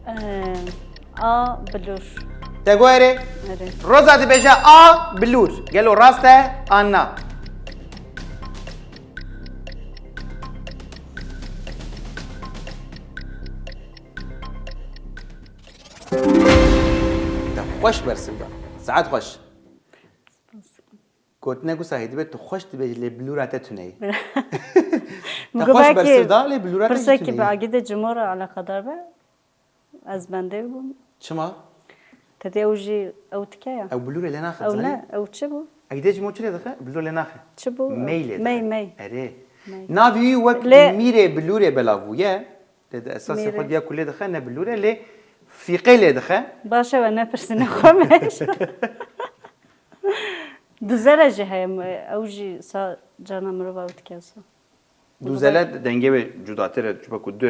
Ee, A. Bilûr. Te got erê? Erê. Roza dibêje A. Bilûr. Gelo rast e an na? Te xweş bersiv da. Saet xweş. Gotine ku sahî dibe tu xweş dibêjî lê bilûra te tune ye. Te xweş bersiv da lê bilûra te jî tune ye. Pirsek bi agîdê cumhur re eleqedar be. Ez bendê bûm. Çima? Te dê ew jî ew tike ya. Ew bilûrê lê naxe, Ew zanî? ne, ew çi bû? Agîdê cumhur çi lê dixe? Bilûr lê naxe. Çi bû? Mey lê dixe. Mey, mey. Erê. Mey. Navî wî wek Lê mîrê bilûrê belav bûye. Lê di esasê xwe Mîrê. diya ku lê dixe ne bilûr e, lê fîqê lê dixe. Baş e, we nepirsîne xwe me. Duzele jî heye, ew jî sa carna mirov ew dike sa. Duzele dengê wê cudatir e, çuba ku du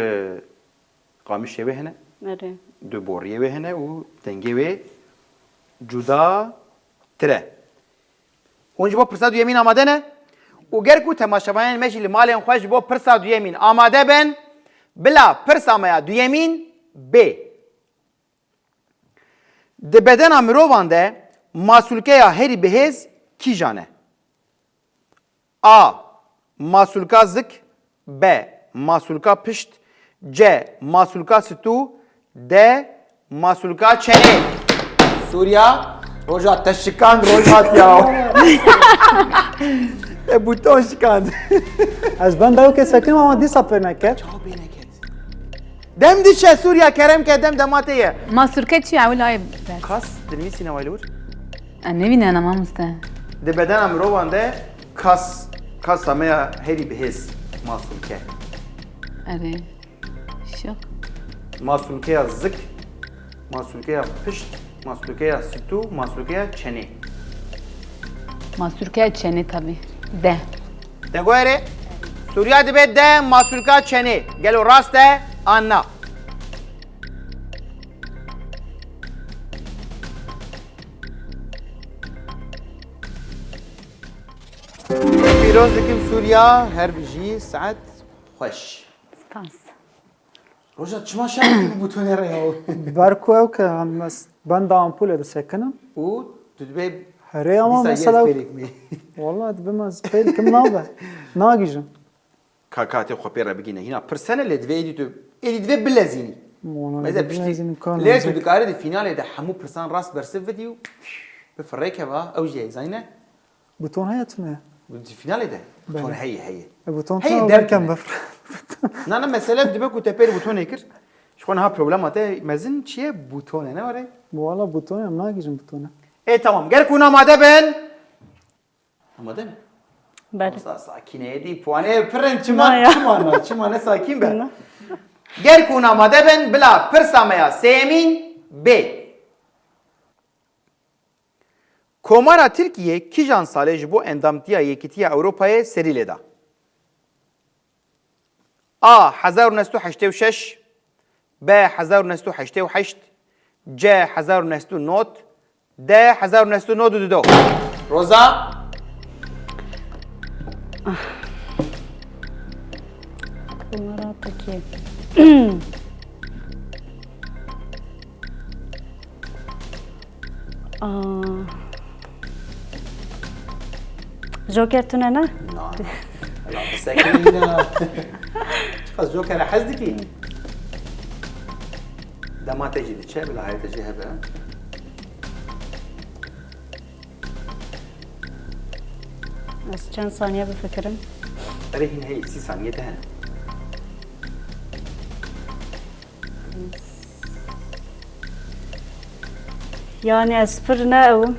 qamişê wê hene, Erê. du boriyê wê hene û dengê wê cudatir e. Hûn ji bo pirsa duyemîn amade ne? Û ger ku temaşevanên me jî li malên xwe ji bo pirsa duyemîn amade bin, bila pirsa me ya duyemîn bê. Di bedena mirovan de masûlkeya herî bihêz kîjan e? A. Masûlka zik. B. Masûlka pişt. C. Masûlka stû. D. Masûlka çenê. Sûriya, roja te şikand, roj hat ya. E, buton şikand. Ez benda ew kesekim ama dîsa pê neket. Çawa pê neket? Dem diçe Sûriya, kerem ke dem dema te ye. Masûlke çi ye? Ewil ayê ber. Kas, dinivîsîne wayli wir? E, nevînena mamoste. Di bedena mirovan de kas, kasa me ya herî bihêz, masûlke. Erê. Şok. Masûlkeya zik, masûlkeya pişt, masûlkeya stû, masûlkeya çenê. Masûlkeya çenê tabî. De. Te got erê? Sûriya dibe de masûlka çenê. Gelo rast e an na? Pîroz dikim Sûriya, her bijî, saet xweş. Spas. Roja çima şer dikî bi butonê re ya? Ber ku ew ke em mes-, benda ampûlê disekinim. Û tu dibê Herê ama dîsa yê mesela pêlêk me. Wala dibê me pêl kim nabe. Nagîjim. Ka katê xwe pê re bigîne. Hîna pirsene lê divê êdî tu, êdî divê bilezînî. Wala Meze divê piştî. bilezînim, ka Lê tu lezek. dikarî di finalê de hemû pirsan rast bersiv bidî û bi firêke va ew jî heyzayne. Buton heye tune? Di finalê de. Buton Belê. heye, heye. E, buton Heye tune derkeve. belkem bifre. Na, na, mesele dibe ku te pêr butonê kir. Ji xwe niha problema te mezin çi ye? Buton e, ne were? Wala buton e, em nagîjin buton e. E, tamam. Ger ku hûn amade bin. Amade ne? Belê. Sa-, Sakîneyê dî puanê pir in, çima, çima ne, çima ne sakîn be? Ger ku hûn amade bin, bila pirsa me ya sêyemîn bê. Komara Tirkiyê kîjan salê ji bo endamtiya Yekîtiya Ewropayê serî lê da? A. Hezar û neh sed û heştê û şeş, B. Hezar û neh sed û heştê û heşt, C. Hezar û neh sed û nod, D. Hezar û neh sed û nod û du. Roza? Komara Tirkiyê. Aa. Joker tune ne? Na. Ela bisekinî ne. Çiqas Joker'e hez dikî? Dema te jî diçe, bila hayê te jî hebe. Ez çend saniye bifikirim? Erê hîn heyî, sî saniye te hene. Yani ez pir ne ew.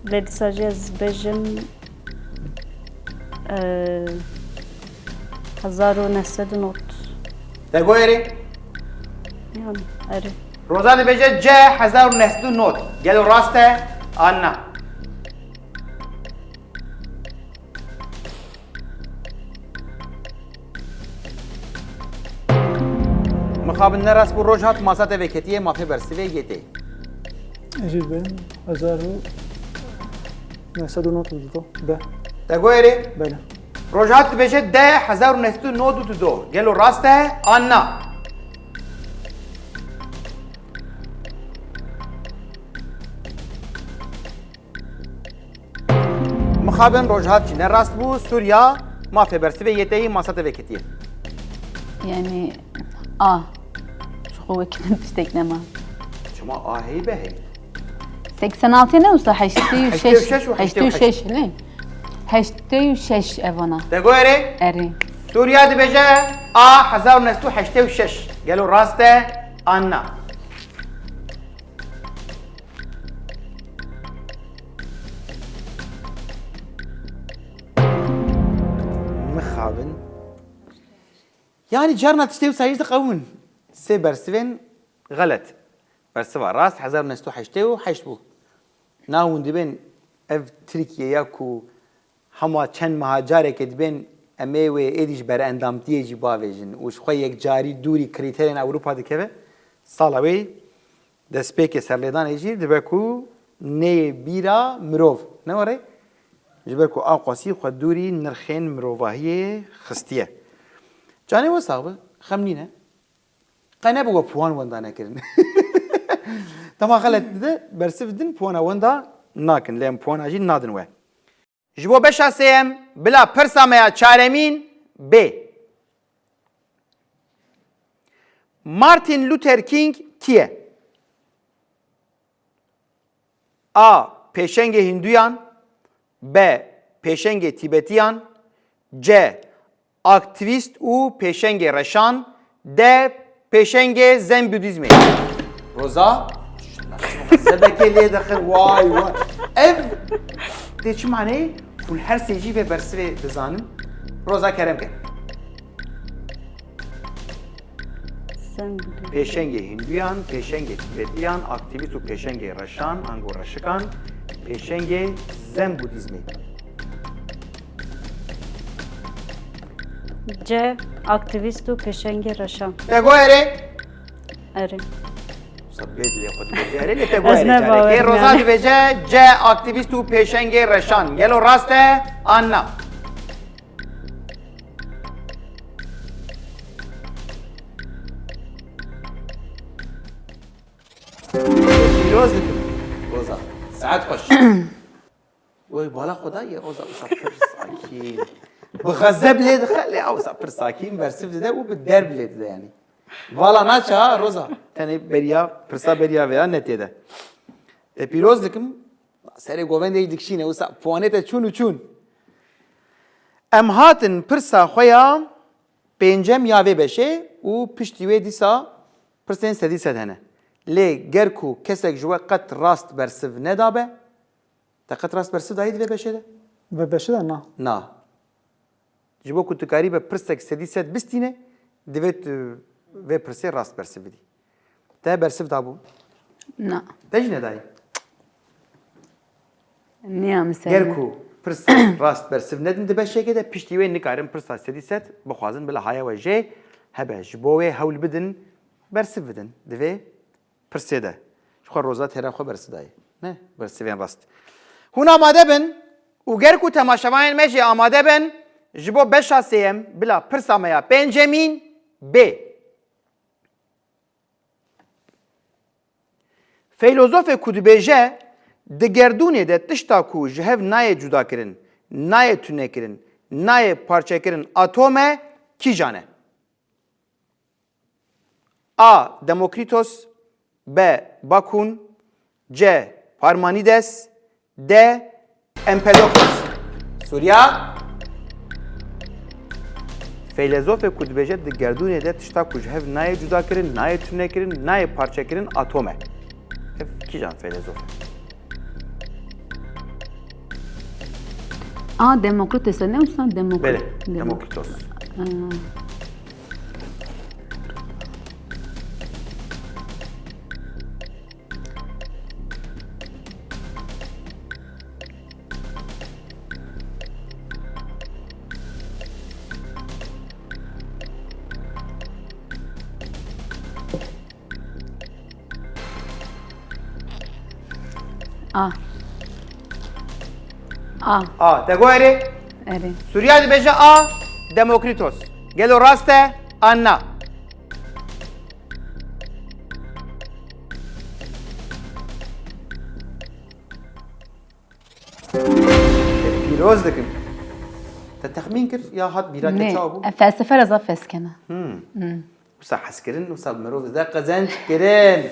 Lê dîsa jî ez bêjim, e, hezar û neh sed û nod. Te got erê? Yani, erê. Roza dibêje C hezar û neh sed û nod. Gelo rast e an na? Mixabin ne rast bû, roj hat masa te veketiye, mafê bersivê yê tê. Ecî bin, hezar û neh sed û nod û du. Be. Te got erê? Belê. Roj hat dibêje D hezar û neh sed û nod û du. Gelo rast e an na? Mixabin roj hat jî ne rast bû. Sûriya, mafê bersivê yê te yî masa te veketiye. Yani A. Ji xwe wekî min tiştek nema. Çima A heyî be heyî? Seksen altı ne usta? Heştê û şeş. Heştê û şeş û Heştê û şeş ne? Heştê û şeş evana. Te got erê? Erê. Sûriya dibêje A hezar û neh sed û heştê û şeş. Gelo rast e an na? Mixabin. Yani carna tiştê wisa jî diqewin. Sê bersivên xelet. Bersiva rast hezar û neh sed û heştê û heşt bû. Na hûn dibên ev Tirkiye ya ku hema çend meha careke dibên em ê wê êdî ji berendamtiyê jî bavêjin û ji xwe yekcarî dûrî krîterên Ewropa dikeve, sala wê destpêkê serlêdanê jî dibe ku neyê bîra mirov. Ne were? Ji ber ku aqwasî xwe dûrî nirxên mirovahiyê xistiye. Canê we sax be, xem nîne. Qe ne bi we puan wenda nekirin. Dema xelet dide, bersiv din puana wenda nakin. Lê em puana jî nadin we. Ji bo beşa sêyem, bila pirsa me ya çaremîn bê. Martin Luther King kî ye? A. Pêşengê Hinduyan. B. Pêşengê Tîbetiyan. C. Aktîvîst û pêşengê reşan. D. Pêşengê Zen Budîzmê. Roza? Zebekê lê dixin, way way. Ev tê çi maneyê? Hûn her sê jî vê bersivê dizanin. Roza, kerem ke. Zen Budîzm. Pêşengê Hinduyan, pêşengê Tîbetiyan, aktîvîst û pêşengê reşan, ango reşikan, pêşengê Zen Budîzmê. C. Aktîvîst û pêşengê reşan. Te got erê? Erê. Wisa bê dilê xwe dibêje erê, lê te got erê. Ez ne bawer careke. Roza dibêje C. Aktîvîst û pêşengê reşan. Gelo rast e an na? Pîroz dikim. Roza. Saet xweş. Wey bala xwe da ye Roza, wisa pir sakîn. Bi xezeb lê dixe, lê ew wisa pir sakîn bersiv dide û bi derb lê dide yani. Vala naçe ha Roza. Tenê beriya, pirsa beriya veya ne tê de. Te pîroz dikim. Serê govendê jî dikişîne, wisa puanê te çûn û çûn. Em hatin pirsa xwe ya pêncem ya vê beşê û piştî wê dîsa pirsên sedî sed hene. Lê ger ku kesek ji we qet rast bersiv nedabe, te qet rast bersiv dayî di vê beşê de? Vê beşê de na. Na. Ji bo ku tu karîbe pirsek sedî sed bistîne, divê tu vê pirsê rast bersiv bidî. Te bersiv dabû? Na. Te jî nedayî? Niya min ser. Ger ku pirsek rast bersiv nedin di beşekê de, piştî wê nikarin pirsa sedî sed bixwazin, bila haya we jê hebe, ji bo wê hewl bidin bersiv bidin. Divê pirsê de. Ji xwe Roza têra xwe bersiv dayê. Ne? Bersivên rast. Hûn amade bin û ger ku temaşevanên me jî amade bin, ji bo beşa sêyem, bila pirsa me ya pêncemîn bê. Feylozofê ku dibêje, di gerdûnê de tişta ku ji hev nayê cudakirin, nayê tunekirin, nayê parçekirin atom e, kîjan e? A. Demokritos, B. Bakun, C. Parmanides, D. Empedokles. Surya. Feylezofê ku dibêje di gerdûnê de tişta ku ji hev nayê cudakirin, nayê tunekirin, nayê parçekirin atom e. Ev kîjan feylezof e? A. Demokritos e, ne wisa Demok-, Belê, Demok-, Demokritos. Aa. A. A. A. Te got erê? Erê. Surya dibêje A. Demokritos. Gelo rast e an na? Pîroz dikim. Te texmîn kir ya hat bîra te çawa bû? Nê, e, felsefe re zaf hez kene. Hmm. Hmm. Wisa hezkirin, wisa bi mirov dide qezenc kirin.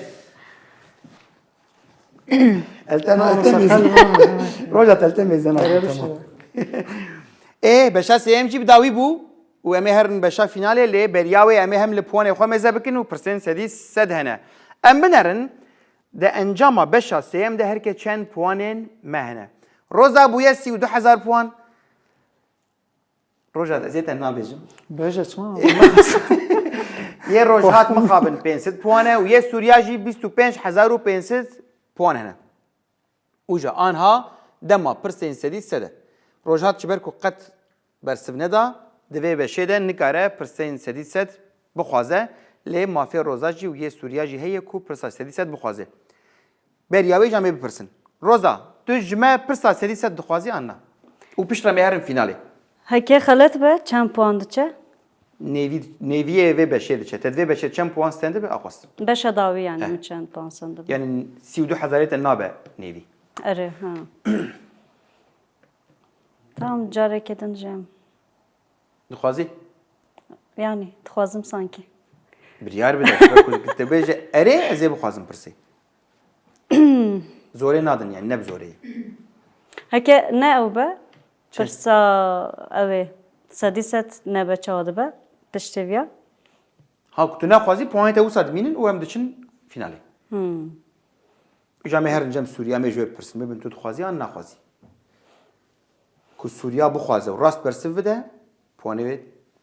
Eltema, eltema. Roja te eltema zena. Ê, beşa sêyem jî bi dawî bû û em ê herin beşa finalê, lê beriya wê em ê hem li puanê xwe mêze bikin û pirsên sedî sed hene. Em binerin, di encama beşa sêyem de herke çend puanên me hene. Roza bûye sî û du hezar puan. Roja, ez ê te nabêjim. Bêje çima? Yê Rojhat mixabin pênc sed puan e û yê Sûriya jî bîst û pênc hezar û pênc sed puan hene. Û ji anha dema pirsên sedî sed e. Rojhat ji ber ku qet bersiv neda, di vê beşê de nikare pirsên sedî sed bixwaze, lê mafê Roza jî û yê Sûriya jî heye ku pirsa sedî sed bixwaze. Beriya wê jî em ê bipirsin. Roza, tu ji me pirsa sedî sed dixwazî an na? Û piştre em ê herin fînalê. Heke xelet be, çend puan diçe? Nêvî, nêviyê vê beşê diçe. Te di vê beşê çend puan stendibe, axwest. Beşa dawî yani Heh. min çend puan stendibe? Yani sî û du hezarê te nabe nêvî. Erê, ha. Tamam, careke din jî em. Dixwazî? Yani, dixwazim sanki. Biryar bide. Wek ku te bêje, erê, ez ê bixwazim pirsê. Zorê nadin yani, ne bi zorê. Heke ne ew be, Çi? Pirsa ew ê sedî sed nebe çawa dibe, tiştê viya. Ha, ku tu nexwazî, puanê te wisa dimînin û em diçin fînalê. Hmm. Îja me herin cem Sûriya, me ji wê bipirsin, bibin tu dixwazî an naxwazî. Ku Sûriya bixwaze û rast bersiv bide, puanê wê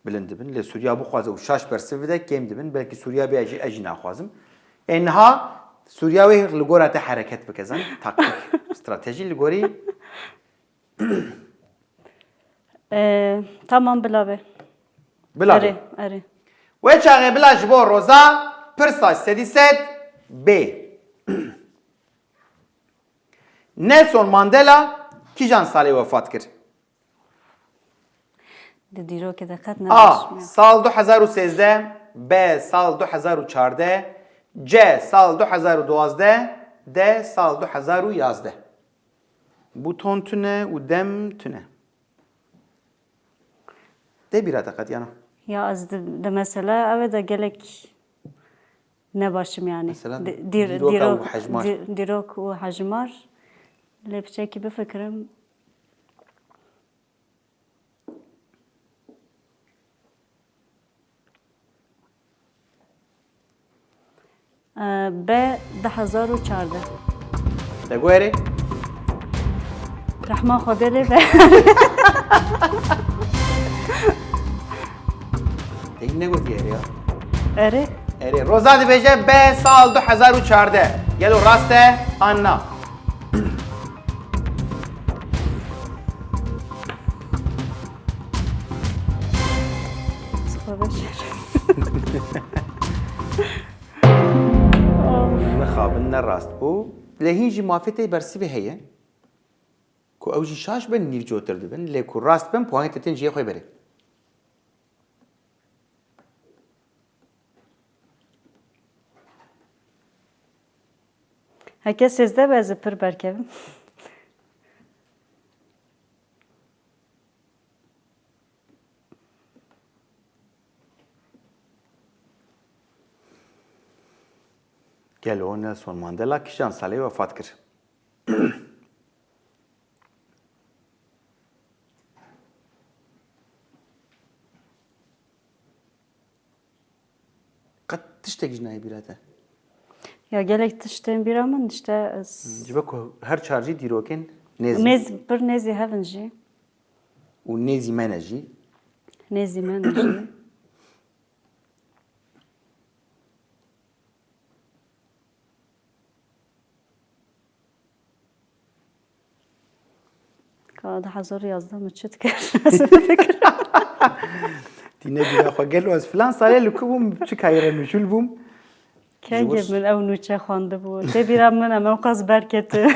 bilind dibin. Lê Sûriya bixwaze û şaş bersiv bide, kêm dibin. Belkî Sûriya bê, ez jî, ez jî naxwazim. Ê niha Sûriya wê li gora te hereket bike, zan, taktik, stratejî li gorî. Ee, tamam, bila be. Bila be. Erê, erê. Wê çaxê bila ji bo Roza pirsa sedî sed bê. Nelson Mandela kîjan salê wefat kir? Di dîrokê de qet A. nebaş me. Sal du hezar û sêzdeh, B. Sal du hezar û çardeh, C. Sal du hezar û duwazdeh, D. Sal du hezar û yazdeh. Bûton tune û dem tune. Tê bîra te qet yana? Ya ez di, di mesela ew ê de gelek nebaşim yani. Mesela Di-, dîr-, dîroka û dîrok, hejmar. dî-, dîrok û hejmar. Lê piçekî bifikirim. Ee, B du hezar û çardeh. Te got erê? Rehma Xwedê lê be. Te hîn negotiye erê ya. Erê. Erê. Roza dibêje be sal du hezar û çardeh. Gelo rast e an na? Mixabin ne rast bû. Lê hîn jî mafê te bersivê heye. Ku ew jî şaş bin, nîv cotir dibin. Lê ku rast bin, puanê te tên cihê xwe berê. Heke sêzdeh be, ez ê pir berkevim. Gelo Nelson Mandela kîjan salê wefat kir? Qet tiştek jî nayê bîra te? Ya gelek tiştên bîra min, işte ez Ji ber ku her çar jî dîrokên nêz in. Nêz, pir nêzî hev in jî. Û nêzî me ne jî. Nêzî me ne jî. Ka du hezar û yazdeh min çi dikir? Ez dikirim. Tîne bîra xwe, gelo ez filan salê li ku bûm, çi kayê re mijûl bûm? Kengê Ji wir- min ew nûçe xwendibû? Tê bîra min em ew qas berketin.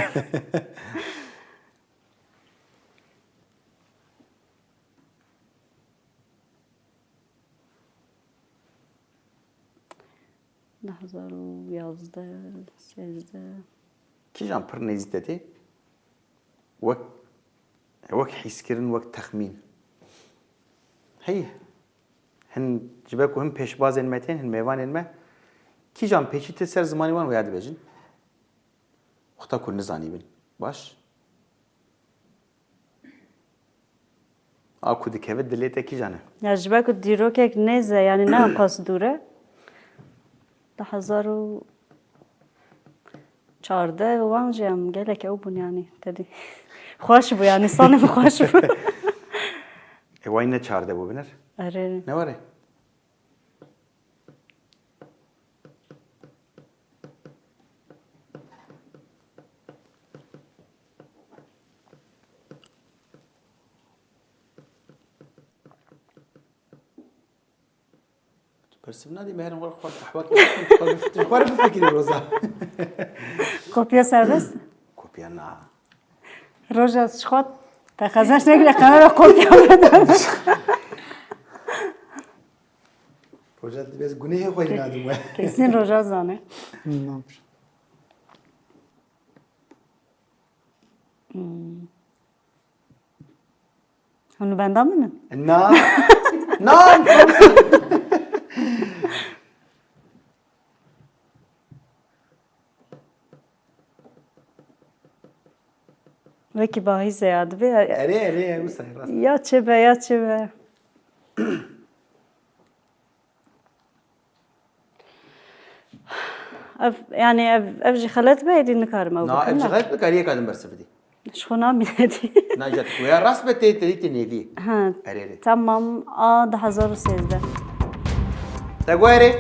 Du hezar û yazdeh, sêzdeh. Kîjan pir nêzî te tê? Wek, wek hîskirin, wek texmîn. Hey, hin, ji ber ku hin pêşbazên me tên, hin mêvanên me, kîjan pêşî tê ser zimanê wan, wêya dibêjin. Wexta ku nizanîbin. Baş? A ku dikeve dilê te kîjan e? Ya ji ber ku dîrokek nêz e, yanî ne qas dûr e. Du hezar û çardeh wan jî em gelek ew bûn yanî, te dî. Xweş bû yanî, sanê min xweş bû. E, way ne çardeh bû biner? Erê. Ne were? Tu bersiv nadî, me herin were xwe qehwe kir. Tu xwe bif-, tu xwe re bifikirî, Roza. Kopya serbest? Kopya na. Roja ji xwe te xezeş nekire, qehwe re kopya bide. Roja dibê ez gunehê xwe yî nadim we. Kesin Roja zane. Nam. Hmm. Hûn li benda min in? Na. Na. Wekî bahîze ya dibê. Erê, erê, wisa rast. Ya çi be, ya çi be. Ev, yani ev, ev jî xelet be, êdî nikarim ew Na, bikim, ev jî ne? Xelet be, karî yeka din bersivî dî. Ji xwe namîne dî. Na, îca tu ya rast be, tê, tê, tê nêvî. Ha, Erê, erê. Tamam, a du hezar û sêzdeh. Te got erê?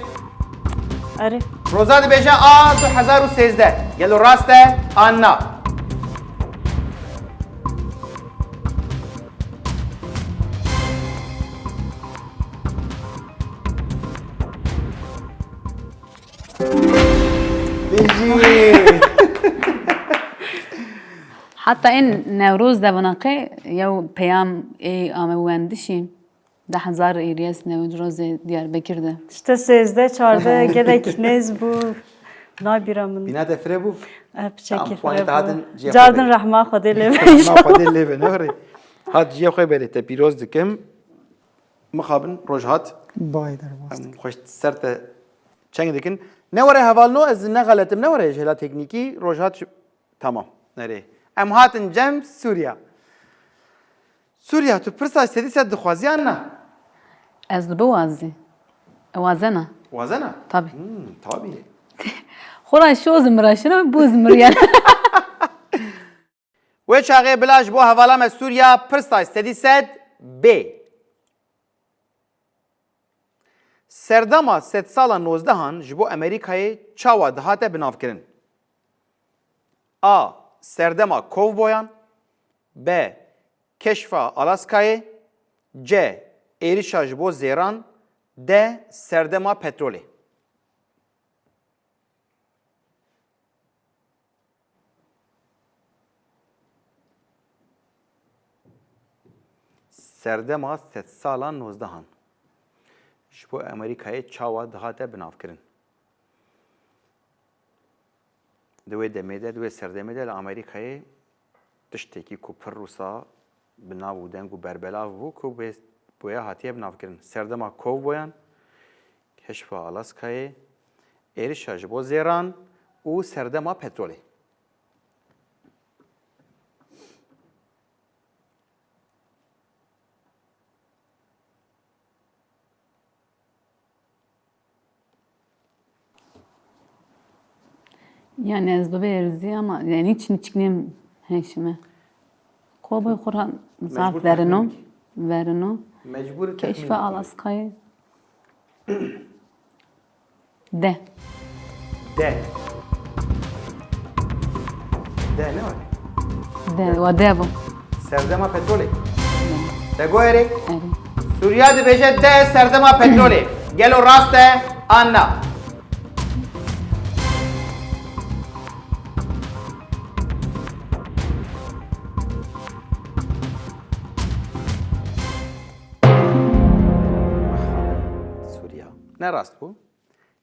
Erê. Roza dibêje a du hezar û sêzdeh. Gelo rast e an na? Bijî. Heta ên Newroz de vana qey yew peyam ê ame wendişî. Deh hezar êriyes Newrozê Diyarbekir de. İşte sêzdeh çardeh gelek nêz bû. Nabîra min. Bîna te fire bû? Eh, piçekî Tamam, fire puanê te bû. Hatin cihê Cardin xwe rehma Xwedê lê be. Rehma Xwedê lê be, ne xirê. Hat cihê xwe berê, te pîroz dikim. Mixabin, roj hat. Bay derbas Em dikim. Xweş ser te çeng dikin. Ne were hevalno, ez ne xeletim, ne were ji hêla teknîkî, roj hat ji-, tamam, nerê. Em hatin cem Sûriya. Sûriya, tu pirsa sedî sed dixwazî yan na? Ez dibiwazî. Wazena. Wazena? Tabii. Hmm, tabii. Xora şoz mira, şina buz mir yani. Wê çaxê bila ji bo hevala me Sûriya pirsa sedî sed bê. Serdema sedsala nozdehan ji bo Amerîkayê çawa dihate binavkirin? A. Serdema kovboyan. B. Keşfa Alaskayê. C. Êrişa ji bo zêran. D. Serdema petrolê. Serdema sedsala nozdehan ji bo Amerîkayê çawa dihate binavkirin? Di wê demê de, di wê serdemê de li Amerîkayê tiştekî ku pir wisa bi nav û deng û berbelav bû ku wê, wêya hatiye binavkirin. Serdema kovboyan, keşfa Alaskayê, êrişa ji bo zêran û serdema petrolê. Yani ez bibê êrîzî ama yani hiç niçiknêm heşime. Koboy xwe ra zaf Mecbur verino. Verino. Mecbur Keşfa Alaskayê. De. De. De ne var? De, wa de bu. Serdema petrolê. Te goyerê? Erê. Sûriya dibêje de serdema petrolê. Gelo rast e an na? Sûriya. Ne rast bû?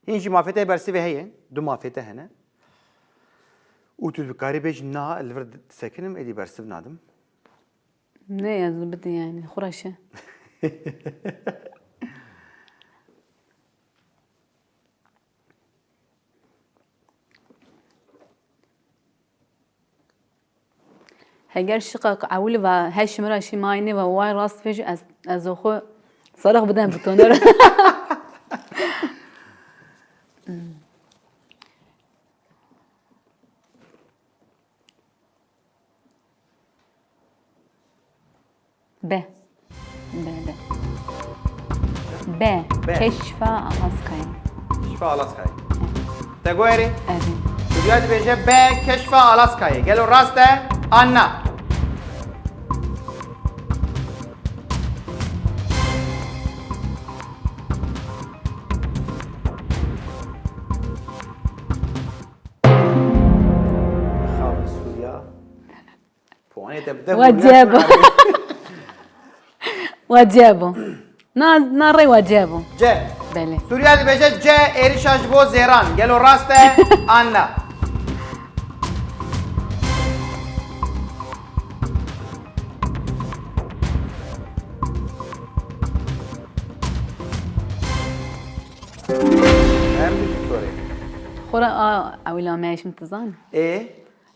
Hîn jî mafê te bersivê heye, du mafê te hene. Û tu dikarî bêjî na, li vir disekinim, êdî bersiv nadim. Ne, ez li bidin yani, xuraşe. Heger şiqek ewil ve heş min re şî mayînê ve way rast vêjî ez, ez xwe serix bidem bi toner. B. B, B. B. B. Keşfa Alaskayê. Keşfa Alaskayê. Te goyerê? Evet. Sûriya dibêje B. Keşfa Alaskayê. Gelo rast e an na? Xavin Sûriya. Puanê te bi deh Wa bû, cebo. Wa cebo. Na, na rê wa cebo. C. Belê. Sûriya dibêje C, êrişa ji bo zêran. Gelo rast e an na? Em bi doktorê. Xora a ewila me eşim tizan. Ê?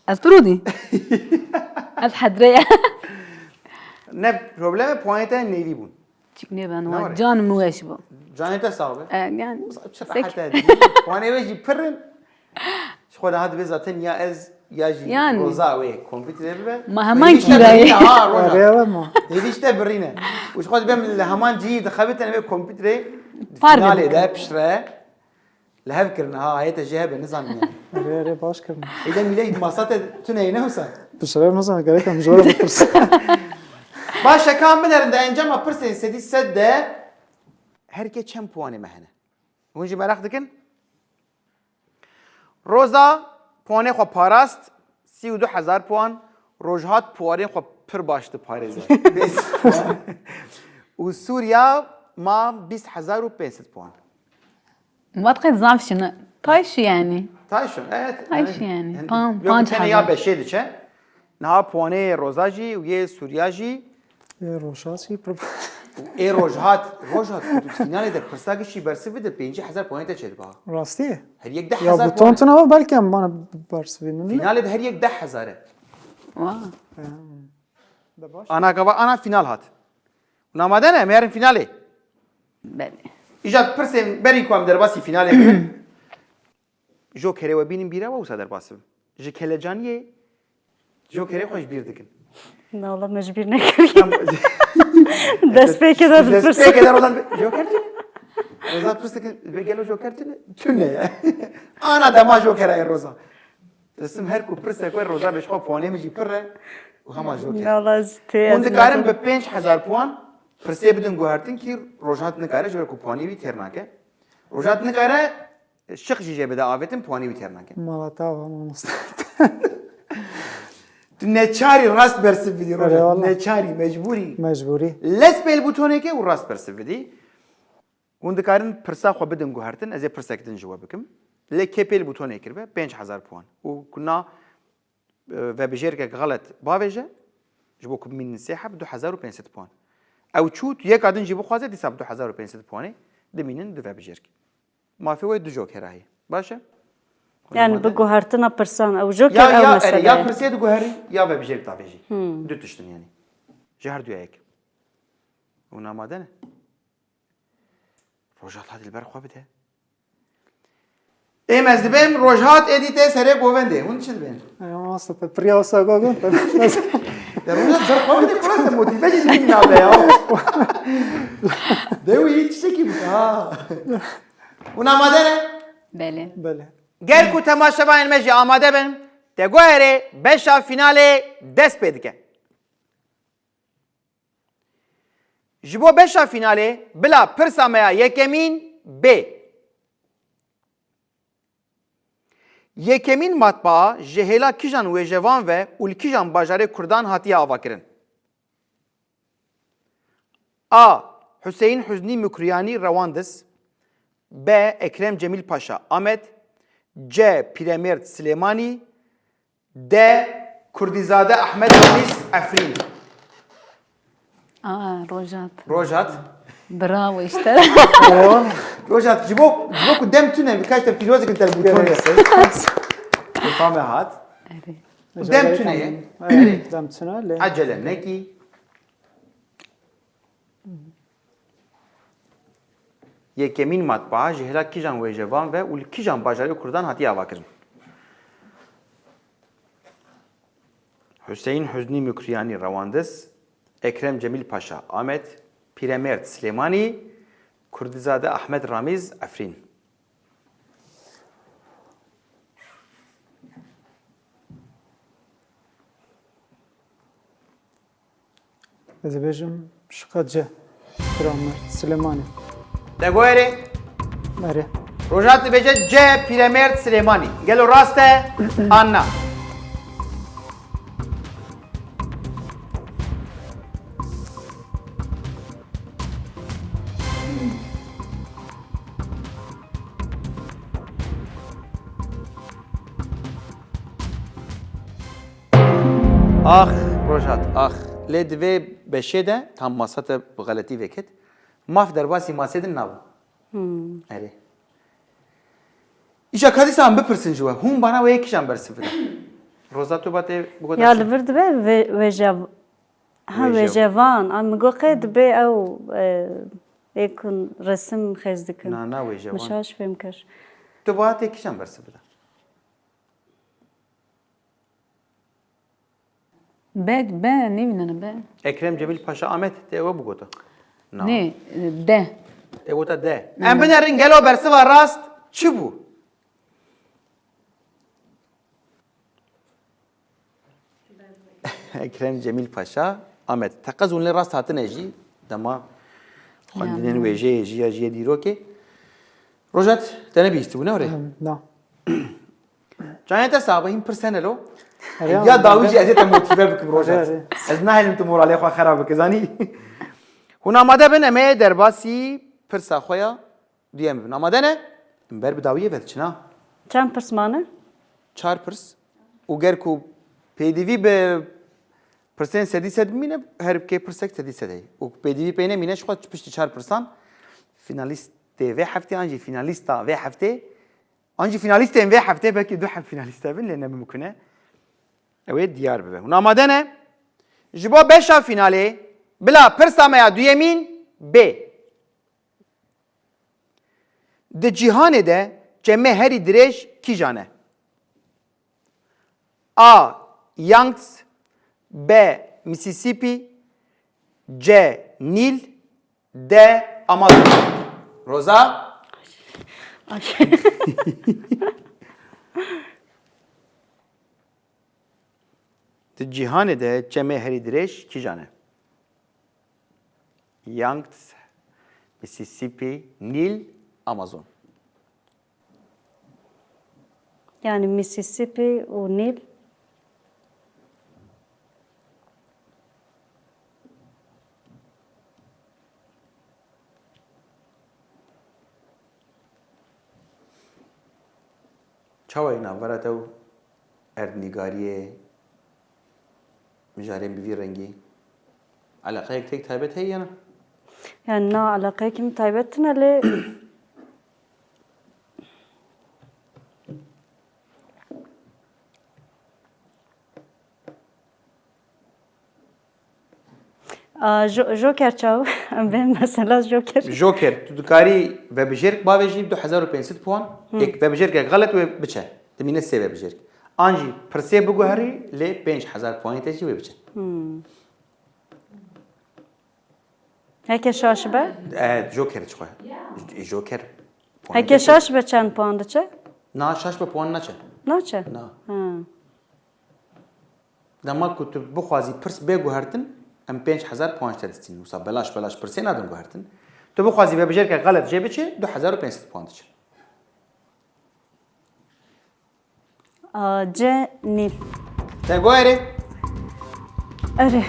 Ez tu rûdî. Ez hedreye. Ne probleme, puanê te nêvî bûn. Çik nêben, Ne wa var? Can min weş bû. Canê te sax be. E, yani, Çi sek- rehet e. Puanê we jî pir in. Ji xwe daha dibe zaten ya ez ya jî Yani. Roza wê kompîterê bibe. Ma heman Rêvîşte kîra ye. Birîne, ha, Rona. Araya verme. Rêvîşte birîne. Û ji xwe dibe min li heman cihî dixebitine vê kompîterê. Par Finalê dibe. De piştre. Li hev kirine ha, ayete jê hebe, nizanim yani. Erê, erê, baş kirine. Êde mîle îdmasa te tune ye, ne wisa? Piştre nizanim, gerek em ji we re bipirsin. Baş e, ka em binerin de encama pirsên sedî sed de her kê çend puanê me hene? Hûn jî meraq dikin? Roza puanê xwe parast, sî û du hezar puan, Rojhat puanê xwe pir baş diparêze. Û Sûriya ma bîst hezar û pênc sed puan. Vat qey zaf şine. Tay şu yani. Tay şu, evet. Tay şu yani. Pan, Yok, panc hezar. Ya beşê diçe. Niha puanê Roza jî û yê Sûriya jî. Ê Rojhat jî pir. Ê Rojhat, Rojhat, tu finalê de pirsa gişî bersiv bide, pêncî hezar puanê te çêdiba. Rastî? Her yek deh hezar puan. Ya bu tantine belki em bana bersivînin. Finalê de her yek deh hezar e. Wa. De baş. Ana gava, ana final hat. Namade ne, em herin finalê. Belê. Îja pirsên berî ku em derbasî finalê bibin. Jokerê we bînin bîra we wisa derbas bim. Ji kelecaniyê Jokerê xwe ji bîr dikin. Na, wala me ji bîr nekiriye. Destpêkê de dipirs. Destpêkê de rodan Joker tune. Roza pirsek, vê gelo joker tune? Tune ye. Ana dema jokera ye Roza. Disim her ku pirsek we Roza bêj xwe puanê min jî pir e û hema joker. Nala ez tê Hûn ez dikarin nazanim. Bi pênc hezar puan pirsê bidin guhertin kî Rojhat nikare ji ber ku puanê wî têr nake. Rojhat nikare şiq jî jê bide avêtin puanê wî têr nake. Mala te ava mamoste. Tu neçarî rast bersiv bidî Rojhat. Eyvallah. Neçarî, mecbûrî. Mecbûrî. Lez pêl bûtonekê û rast bersiv bidî. Hûn dikarin pirsa xwe bidin guhertin, ez ê pirsek din ji we bikim. Lê kê pêl bûtonê kiribe, pênc hezar puan. Û kuna, e, vebijêrkek xelet bavêje, ji bo ku bimînin sê heb, du hezar û pênc sed puan. Ew çû, tu yeka din jî bixwaze, dîsa bi du hezar û pênc sed puanê dimînin du vebijêrk. Mafê we du jokera heye. Baş e? Yani bi guhertina pirsan, ew joker Ya, ew ya, mesele erê, ya ye. Pirsê diguherî, ya vebijêrk davêjî. Hmm. Du tiştin yani. Ji her duya yek. Hûn amade ne? Rojhat hadi li ber xwe bide. Êm ez dibêm Rojhat êdî tê serê govendê. Hûn çi dibên? Ay, ama nasıl pe priya olsa gogon pe. De Rojhat ber xwe bide, kuras te motive jî dibîn nabe ya. De wî tiştekî bû ha. Hûn amade ne? Belê. Belê. Ger ku temaşevanên me jî amade bin, te guherê beşa fînalê dest pê dike. Ji bo beşa fînalê, bila pirsa me ya yekemîn bê. Yekemîn matbaa ji hêla kijan wêjevan ve û li kijan bajarê Kurdan hatiye avakirin? A. Hüseyin Hüznî Mukriyanî Rewandis. B. Ekrem Cemîl Paşa Amed. C. Pîremêrd Silêmanî. D. Kurdîzade Ahmed Ramiz Efrîn. Aa, Rojhat. Rojhat. Bravo işte. Rojhat, ji bo, ji bo ku dem tune, birkaç te pîrozek li te li bûtonê xist. Fame hat. Erê. Dem tune ye. Erê, dem tune lê. Acele nekî. Yekemîn matbaa ji hêla kijan wêjevan ve û li kijan bajarê Kurdan hatiye avakirin? Hüseyin Hüznî Mukriyanî Rewandis, Ekrem Cemîl Paşa Amed, Pîremêrd Silêmanî, Kurdîzade Ahmed Ramîz Efrîn. Ez dibêjim şiqa C. Pîremêrd Silêmanî. Te guherê? Erê. Rojhat dibêje C. Pîremêrd Silêmanî. Gelo rast e? An na? Ax, Rojhat, ax. Lê di vê beşê de tam masa te bi xeletî veket. Maf derbasî masê din nabû. Hmm. Erê. Îja ka dîsa em bipirsin ji we. Hûn bana wê kijan bersiv bidin? Roza, tu ba tê bigota Ya çi? Li vir dibe ve-, vejev-, ha, Vejev. Vejevan. A, min got qey dibe ew, e, ê ku resim xêz dikin. Na, na, Vejevan. Min şaş fêm kir. Tu ba tê kijan bersiv bide? Be, be, nêvînene be. Ekrem Cemîl Paşa Amed, te ew bigota? Na. Nê, de. Te gota de. Hı. Em binerin gelo bersiva rast çi bû? Ekrem Cemîl Paşa Amed. Teqez hûn lê rast hatine jî, dema xwendinên Yanî. Wêjeyê jî ya jî yê dîrokê. Rojhat, te nebihîstibû, ne were? Em, na. Canê te sabe, hîn pirs hene lo. Erê, Ya ama dawî ben jî ez ê te motive bikim, Rojhat. Erê, erê. Ez nahêlim tu moralê xwe xera bike, zanî? Hûn amade bin, em ê derbasî pirsa xwe ya duyem bibin. Amade ne? Em ber bi dawiyê ve diçin ha. Çend pirs mane? Çar pirs. Û ger ku pêdivî bi pirsên sedî sed bimîne, her kê pirsek sedî sed heye. Û pêdivî pê nemîne, ji xwe piştî çar pirsan fînalîstê vê heftê an jî fînalîsta vê heftê An jî fînalîstên vê heftê belkî du heb fînalîst hebin, lê ne mimkun e. Ew ê diyar bibe. Hûn amade ne? Ji bo beşa fînalê, bila pirsa me ya duyemîn bê. Di cîhanê de çemê herî dirêj kîjan e? A. Yangtze. B. Mississippi. C. Nîl. D. Amazon. Roza? Ay. Di cîhanê de çemê herî dirêj kîjan e? Yangtze, Mississippi, Nîl, Amazon. Yani Mississippi û Nîl. Çawa ye navbera te û erdnîgariyê, mijarên bi vî rengî? Eleqeyek têk taybet heye ya na? Yani na eleqeyekî min taybet tune lê A, jo- Joker çaw? Em bên mesela Joker. Joker, tu dikarî vebijêrk bavêjî du hezar û pênc sed puan, yek vebijêrkek xelet wê biçe. Dimîne sê vebijêrk. An jî pirsê biguherî lê pênc hezar puanê te jî wê biçe. Heke şaş be? E, Joker çi xwe? Joker. Heke şaş be çend puan diçe? Na, şaş be puan naçe. Naçe? Na. Ha. Dema ku tu bixwazî pirs bê guhertin, em pênc hezar puan ji te distînin. Wisa belaş belaş pirsê nadin guhertin. Tu bixwazî vebijêrkek xelet jê biçî, du hezar û pênc sed puan diçe. A, C, Nîl. Te got erê? Erê.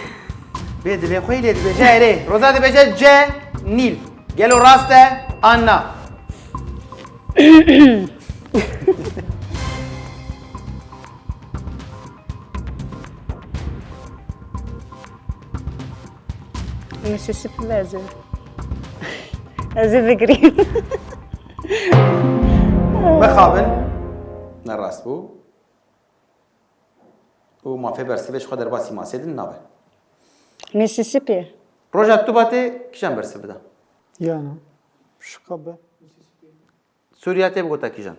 Bê dilê xwe yî lê dibêje erê. Roza dibêje C, Nîl. Gelo rast e an na? Mississippi be ez ê. Ez ê bigirîm. Mixabin. Ne rast bû. Û mafê bersivê ji xwe derbasî masê din nabe. Mississippi. Roja tu batê kîjan bersiv bida? Yana. Şika be. Sûriya tê bigota kîjan?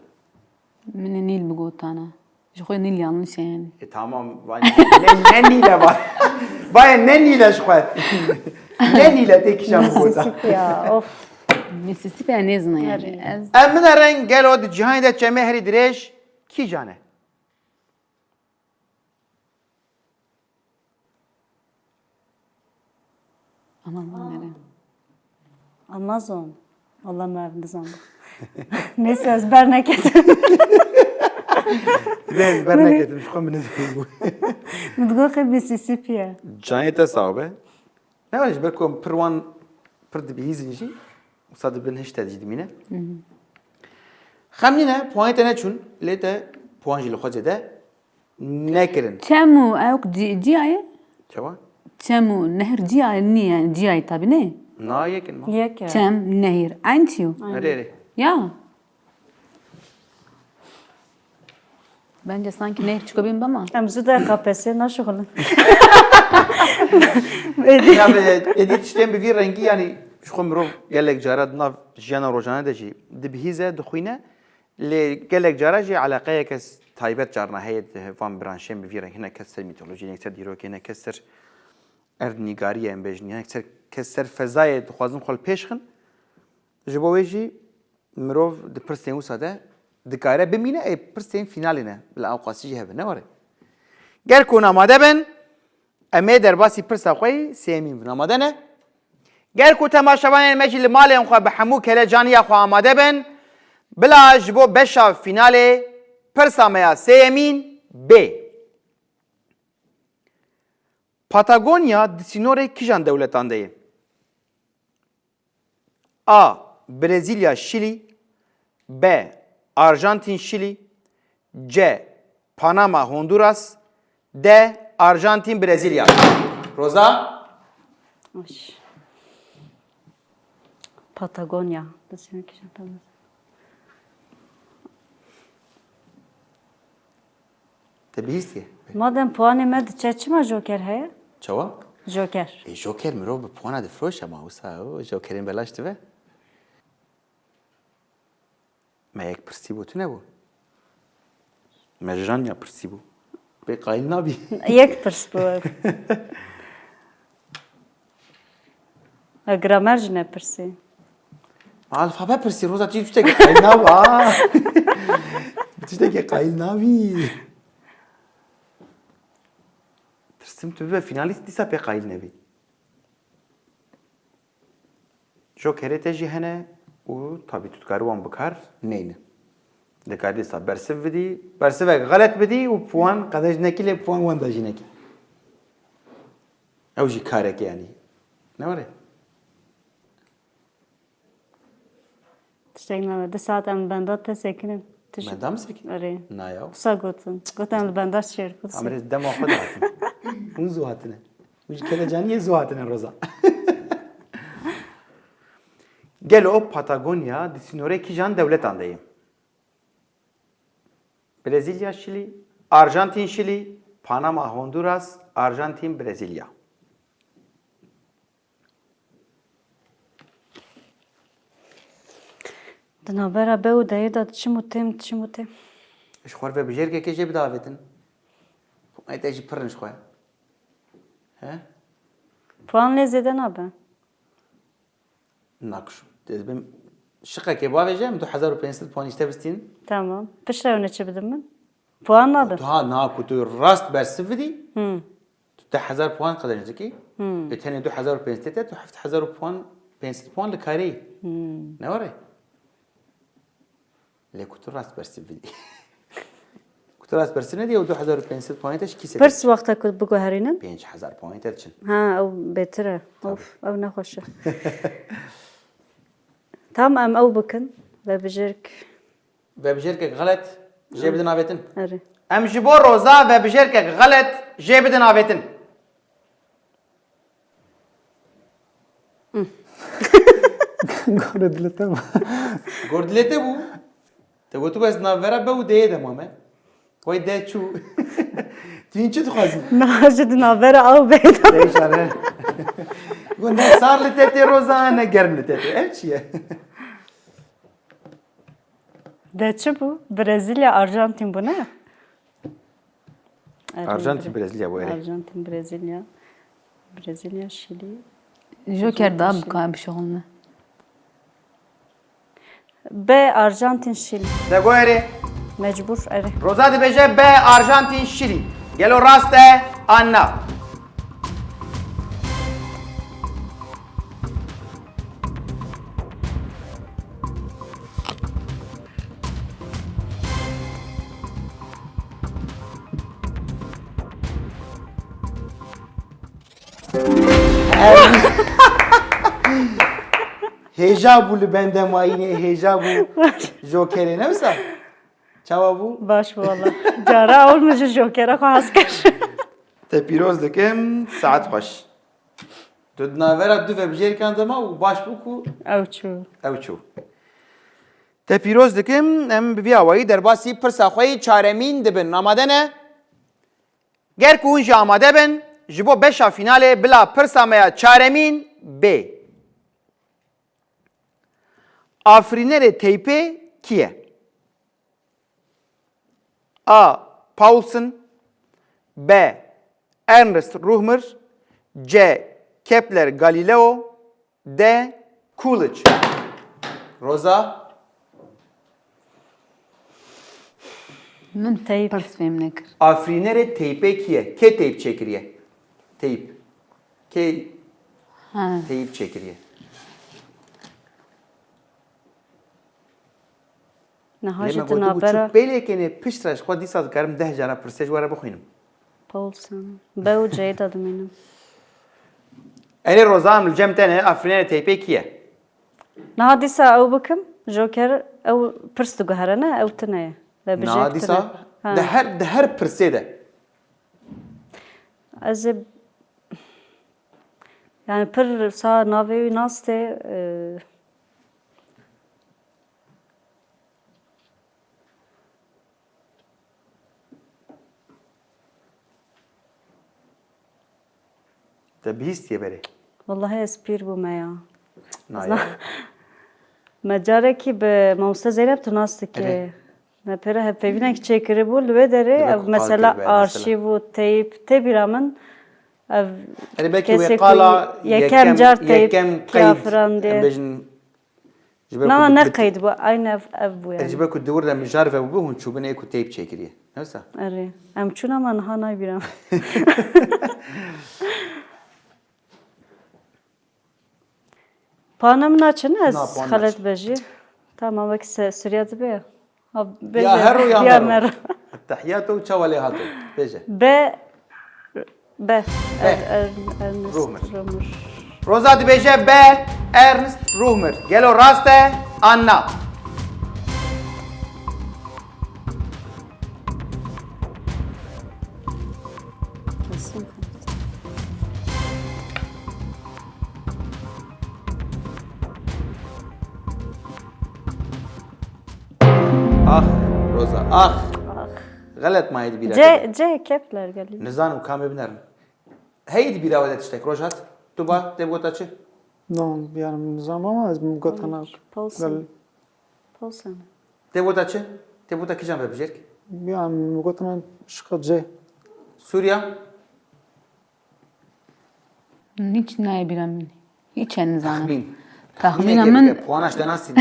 Min ê Nîl bigotana. Ji xwe Nîl yanlış e yani. E tamam, vay ne, ne nîle vay. Vay ne nîle ji xwe. Ne nîle tê kîjan bigota? Mississippi ya, of. Mississippi ya nêzina yani. Erê. Ez Em binêrin gelo di cîhanê de çemê herî dirêj kîjan e? Aman nere. Amazon. Allah me ev nizandim. Neyse ez berneketim. Ne, berneketim, ji xwe min nizanîbû. Min digot xê Mississippi ye. Canê te sax be. Ne var ji ber ku em pir wan pir dibihîzin jî, wisa dibin hişte jî dimîne. Xem nîne, puanê te neçûn, lê te puan jî li xwe zêde nekirin. Çem û ew cî- cîya ye? Çawa? Çem û nehir cîya ye, nî yani cîya ye tabi ne? Na yekin ma. Yek e. Çem, nehir. Aynı şey o. Erê erê. Ya. Bence sanki nehir çiko bin bama. Em zû de K P S S naşixulin. Ya be, êdî tiştên bi vî rengî, yanî ji xwe mirov gelek cara di nav jiyana rojane de jî dibihîze, dixwîne. Lê gelek cara jî eleqeyeke s- taybet carna heye di van branşên bi vî rengî. Hinek kes ser mîtolojî, hinek ser dîrokê, hinek kes ser erdnîgariyê em bêjin. Hinek ser kes ser fezayê dixwazin xwe li pêş xin. Ji bo wê jî mirov di pirsên wisa de dikare bimîne, ê pirsên finalê ne. Bila ewqasî jî hebe, ne were? Ger ku hûn amade bin, em ê derbasî pirsa xwe yî sêyemîn bin. Amade ne? Ger ku temaşevanên me jî li malên xwe bi hemû kelecaniya xwe amade bin, bila ji bo beşa finalê pirsa me ya sêyemîn bê. Patagonya di sînorê kîjan dewletan de ye? A. Brezîlya, Şîlî. B. Arjantin, Şîlî. C. Panama, Honduras. D. Arjantin, Brezîlya. Roza? Patagonya. Te bihîstiye? Madem puanê me diçe, çima joker heye? Çawa? Joker. E, joker mirov bi puana difiroşe ma wisa o jokerên belaş dibe. Me yek pirsî bû, tune bû. Me janya pirsî bû. Bê qayîl nabî. Yek pirs bû. E, gramer jî ne pirsî. Alfabe pirsî, Roza, tu tiştekî qayîl nabî. Tiştekî qayîl nabî. Tirsim tu bibe fînalîst, dîsa pê qayîl nebî. Jokerê te jî hene û tabî tu dikarî wan bi kar neyne. Dikarî dîsa bersiv bidî, bersivek xelet bidî û puan qedec nekî, lê puan wenda jî nekî. Ew jî karekê, yanî. Ne were? Tiştek nabe. Du saet em li benda te sekinin. Tu jî Benda mi sekî? Erê. Na ya. Wisa gotin. Gotin em li benda şêr. Em rê dema xwe dihatin. Hûn zû hatine. Hûn ji kelecaniyê zû hatine, Roza. Gelo Patagonya di sînorê kîjan dewletan de ye? Brezîlya, Şîlî, Arjantin, Şîlî, Panama, Honduras, Arjantin, Brezîlya. Di navbera be û deyê de diçim û têm, diçim û têm. Ji xwe re vebijêrkekê jê bide avêtin. Ay te jî pir in ji xwe. He? Puan lê zêde nabe. Nakşo. Dibim şiqekê bavêje, em du hezar û pênc sed puan îşte bistîn. Tamam. Piştre hûn ê çi bidin min? Puan nadin. Tu ha, na ku tu rast bersiv bidî, Hmm. tu deh hezar puan qezenc dikî. Hmm. Ê tenê du hezar û pênc sed te, tu heft hezar puan, pênc sed puan li karê yî. Hmm. Ne were? Lê ku tu rast bersiv bidî. Ku tu rast bersiv nedî, ew du hezar û pênc sed puanê te ji kîsê Pirs wexta ku biguherînin? Pênc hezar puanê te diçin. Ha, ew bêtir e. Tabii. Of, ew nexweş e. Tam em ew bikin. Vebijêrk. Vebijêrkek xelet. Jê bidin avêtin. Erê. Em ji bo Roza vebijêrkek xelet jê bidin avêtin. Gor dilê te bû. Gor dilê te bû. Te gotibû ez navbera be û deyê de mame. Wey de çû. Tu hîn çi dixwazî? Niha ji di navbera ew bê de. Pêşan, he. Got ne sar li te tê Roza, ne germ li te tê. Ev çi ye? De çi bû? Brezîlya, Arjantin bû, ne? Erê, Arjantin, Bre-, Brezîlya bû, erê. Arjantin, Brezîlya. Brezîlya, Şîlî. Joker daha bikare bişuxulne. B, Arjantin, Şîlî. De go erê. Mecbûr, erê. Roza dibêje B, Arjantin, Şîlî. Gelo rast e an na? Hêja bû li bende mayînê, hêja bû. Jokerê ne wisa? Çawa bû? Baş bû wala. Cara ewil min ji jokera xwe hez kir. Te pîroz dikim, saet xweş. Tu di navbera du vebijêrkan de ma û baş bû ku Ew çû. ew çû. Te pîroz dikim, em bi vî awayî derbasî pirsa xwe yî çaremîn dibin. Amade ne? Ger ku hûn jî amade bin, ji bo beşa fînalê bila pirsa me ya çaremîn bê. Afirînerê teypê kî ye? A. Paulsen. B. Ernst Ruhmer. C. Kepler Galileo. D. Coolidge. Roza? Min Teyp. Pirs fêm nekir. Afirînerê teypê kî ye? Kê teyp çêkiriye? Teyp. Kê Ha. teyp çêkiriye? Niha Lê jî me tu gotibu nabera çi pêlê kênê piştre ji xwe dîsa dikarim deh cara pirsê ji we re bixwînim. Paulsen. B û C'yê de dimînim. Erê Roza, em li cem te ne, afirînerê teypê kî ye? Niha dîsa ew bikim, joker ew pirs diguhere ne, ew tune ye. Ve Niha bijêr dîsa tune. Ha. Di her, di her pirsê de. Ez ê, yani pir sa navê wî nas tê, e, Te bihîstiye berê? Wallahî ez pîr bûme ya. Naye. Me carekî bi mamoste Zeynep tu nas dikî. Erê. Me pê re hevpeyvînek çêkiribû li wê derê, Demek ev ku qal mesela kiribû, mesela. arşîv û teyp tê bîra min. Ev Erê belkî wê kesê ku qala yekem yekem, car teyp yekem qeyd, kiya firandiye. em bêjin, Ji ber Na, ku na, bi-, ne bi-, qeyd bû. Aynı ev, ev bû yani. Ji ber ku di wir de mijar vebû, hûn çûbûn ê ku teyp çêkiriye. Ne wisa? Erê. Em çûn ama niha nabîra. Pane min naçe ne ez Na, pane xelet naçe. bejî. Tamam, wek se-, Sûriya dibe. Ha, Ya bêje, her ro ya ya mero. mero. Tehiyat û çawa lê hato. Bêje. Be, be. Be. Er, er, Ernest Ruhmer. Ruhmer. Roza dibêje be, Ernst Ruhmer. Gelo rast e, an na? Kesin. Ax, Roza, ax. Ax. Xelet mayê di bîra te de. C, C Kepler gelî. Nizanim kamê binerin. Heyî di bîra we de tiştek, Rojhat? Tu ba, te bi gota çi? No, yani nizanim ama ez min gotana Paulsen. Gel. Paulsen. Te bi gota çi? Te bi gota kîjan vebijêrk? Yani min gotana şiqa C. Sûriya? Hiç nayê bîra min. Hiç nizanim. Taxmîn. Taxmîna Yine min geldi, puana işte nasıl?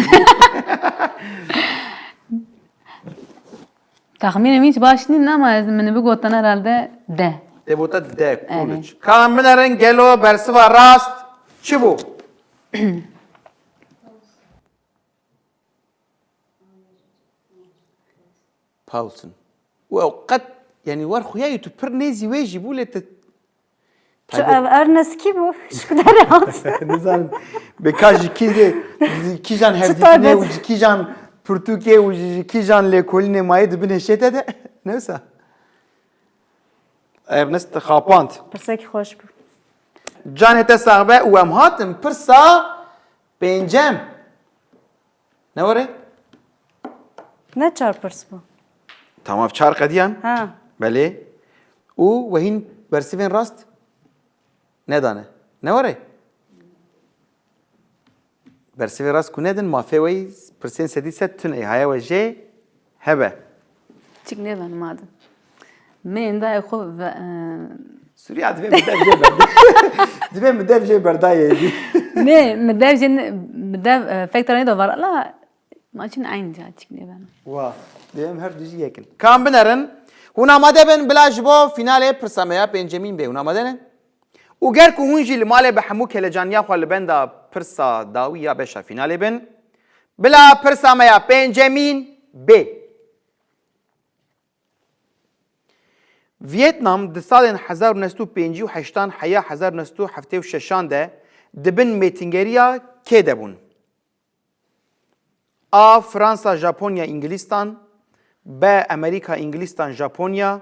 Taxmînê min hiç baş nîn ama ez min bi gotin herhalde D. Te bota D, Evet. Coolidge. Kan binerin gelo bersiva rast çi bû? Paulsen. Û ew qet, yani, wer xuya yî tu pir nêzî wê jî bû lê te Çi ev Ernest kî bû? Ji ku derê hat? Nizanim. Bê ka ji kî de, ji kîjan hevdîtinê û ji kîjan pirtûkê û ji, ji kîjan lêkolînê mayê di binê şête de. Ne wisa? Ernest xapand. Pirsekî xweş bû. Canê te sax be û em hatin pirsa pêncem. Ne were? Ne çar pirs bû? Tamam, çar qediyan. Ha. Belê. Û we hîn bersivên rast nedane. Ne were? Bersivê rast ku nedin, mafê we yî pirsên sedî sed tune yî. Haya we jê hebe. Çik nêvenim adin. Me endayê xwe ve, e, Sûriya divê min dev jê berdayê. Divê min dev jê berdayê dî. Nê, min dev jê ne-, min dev, e, fektora nêdo var, la ma çin eyn ca çik nêvenim. Wa, divê em her du jî yek in. Kan binerin. Hûn amade bin, bila ji bo fînalê pirsa me ya pêncemîn bê. Hûn amade ne? Û ger ku hûn jî li malê bi hemû kelecaniya xwe li benda pirsa dawî ya beşa fînalê bin, bila pirsa me ya pêncemîn bê. Vîetnam di salên hezar û neh sed û pêncî û heştan heya hezar û neh sed û heftê û şeşan de di bin mêtingeriya kê de bûn? A. Fransa, Japonya, Îngilîstan. B. Amerîka, Îngilîstan, Japonya.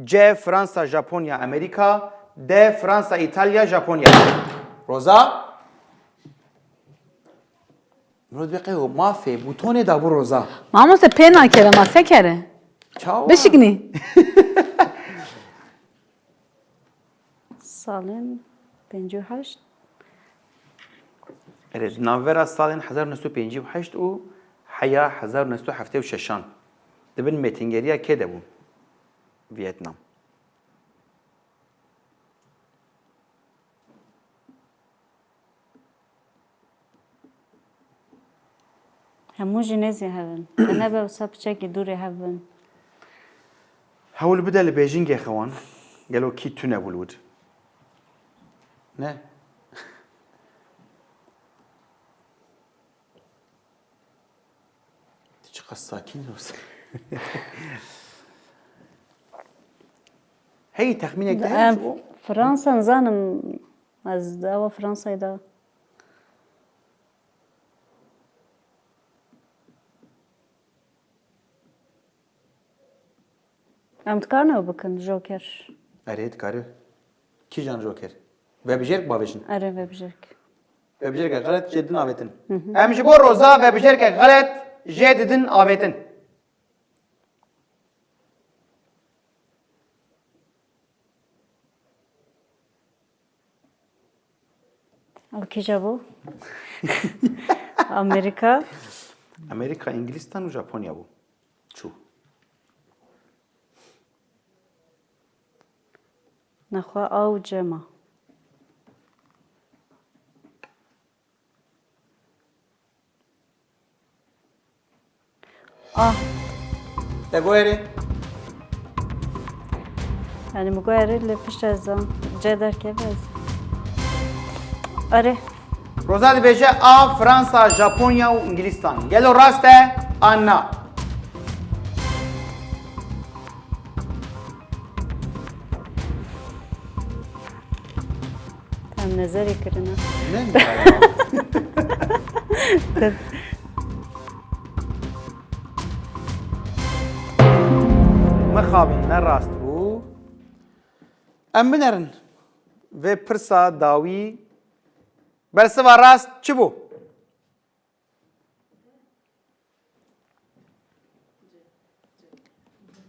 C. Fransa, Japonya, Amerîka. D. Fransa, Îtalya, Japonya. Roza? Mirov dibê qey o mafê bûtonê da bû Roza. Mamoste pê nakere ma se kere? Çawa? Bişiknî. Salên pêncî û heşt. Erê, di navbera salên hezar neh sed û pêncî û heşt û heya hezar neh sed û heftê û şeşan di bin mêtingeriya kê de bû? Vîetnam. Hemû jî nêzî hev in. Te nebe wisa piçekî dûrê hev bin. Hewl bide li bêjingê xewan. Gelo kî tune bû li wir? Ne? Tu çiqas sakîn î wisa. Hey, texmînek te heye Em, ji bo? Fransa nizanim, ez dawa Fransayê da. Em dikarin ew bikin, joker. Erê, dikare. Kîjan joker? Vebijêrk bavêjin. Erê, vebijêrk. Vebijêrke xelet jê din avêtin. Hı hı. Em ji bo Roza vebijêrke xelet jê didin avêtin. Ew kîja bû? Amerîka. Amerîka, Îngilîstan û Japonya bû. Çû. Nexwe A û C ma. A. Te got erê? Yani min got erê, lê pişt ez zam. C derkeve ez. Erê. Roza dibêje A, Fransa, Japonya û Îngilîstan. Gelo rast e an na? Em nezerê kirine. Ne? Mixabin ne rast bû. Em binerin. Vê pirsa dawî. Bersiva rast çi bû?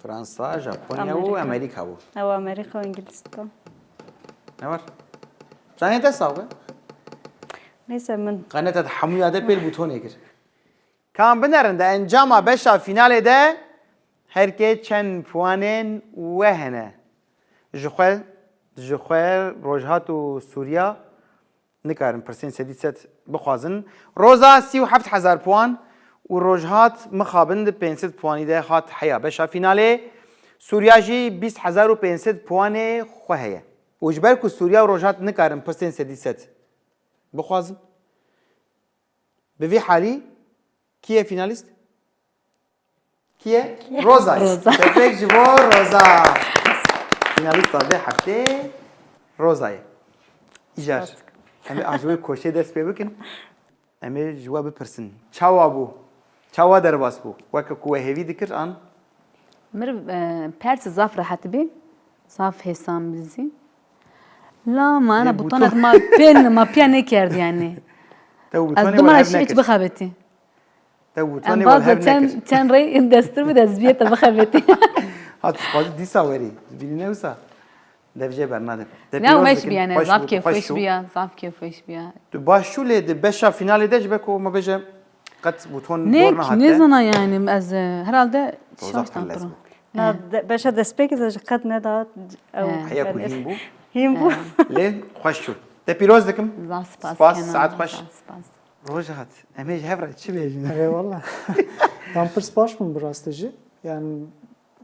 Fransa, Japonya û Amerîka. Amerîka bû. Ew Amerîka û Îngilîstan. Ne var? Canê te sax be. Neyse min. Qaneta de hemûya de pêl bûtonê kir. Kan binerin de encama beşa finalê de herkê çend puanên we hene? Ji xwe, ji xwe Rojhat û Sûriya nikarin pirsên sedî sed bixwazin. Roza sî û heft hezar puan û Rojhat mixabin di pênc sed puanî de hat heya beşa finalê. Sûriya jî bîst hezar û pênc sed puanê xwe heye. Û ji ber ku Sûriya û Rojhat nikarin pirsên sedî sed bixwazin, bi vî halî kî ye fînalîst? Kî ye? Roza ye. Roza. Tebrik ji bo Roza. Fînalîsta vê heftê Roza ye. Îcar. Em ê ji wê koşê dest pê bikin. Em ê ji we bipirsin. Çawa bû? Çawa derbas bû? Weke ku we hêvî dikir an? Mir e, pers zaf rehet bî. Zaf hêsan bî zî. La ma Lê ana buton- butonek ma pên ma piya nekerd yani. Te û Ez butonê duma we şi hev hiç nekir. bixebetî. Te û Em butonê we bazı hev çend, nekir. Çend rey destir bi destviye te bixebetî. Ha tu xwazî dîsa werî. Bînî ne wisa. Devjê bernade. Te Ne pîroz weş dikim. bî yani, Xweş zaf bû, kêf xweş xweş bû. bî ya, zaf kêf xweş bî ya. Tu baş çû lê di beşa finalê de ji ber ku me bêje qet buton Ne, dor nehate. Ne zana yani ez e, herhalde Roza şaştan perlez piro. bû. Na de- beşa destpêkê de ji qet neda ew. He. Heya ku hîn bû. Hîn bû. He. Lê xweş çû. Te pîroz dikim. Zaf spas Spas, Kenan, saet xweş. Zaf spas. Rojhat. Em ê ji hev re çi bêjin? Eyvallah. Tam pirs baş bûn bi rastî jî. Yani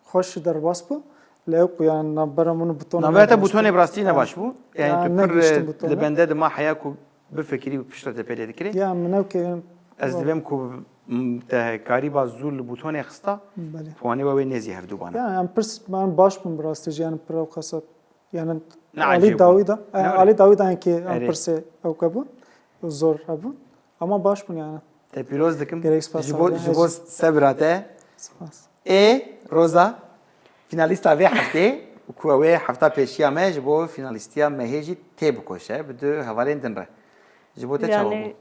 xweş derbas bû. Lê ew ku yani navbera min û butonê Navbera te nebaş butonê bû. bi rastî Yani, nebaş bû. Yani yani tu pir negihiştin butonê. Li bende dima heya ku bifikirî û piştre te pê lê dikirî. Ya min ew ke Ez dibêm ku m, te karîba zû li butonê xista, Belê. puanê we wê nêzî hevdû bana. Ya em pirs, em baş bûn bi rastî jî, yani pir ew qasa yani Ne alî acîb dawî bû. da, yani Ne alî dawî da ki em Erê. pirsê ew ke bû, zor hebû. Ama baş bûn yani. Te pîroz dikim. Gerek spas Ji bo, abi, ji bo hej. Sebira te. Spas. Ê Roza, finalîsta vê heftê û ku ew ê hefta pêşiya me ji bo finalîstiya mehê jî tê bikoşe bi du hevalên din re. Ji bo te çawa bû? Yani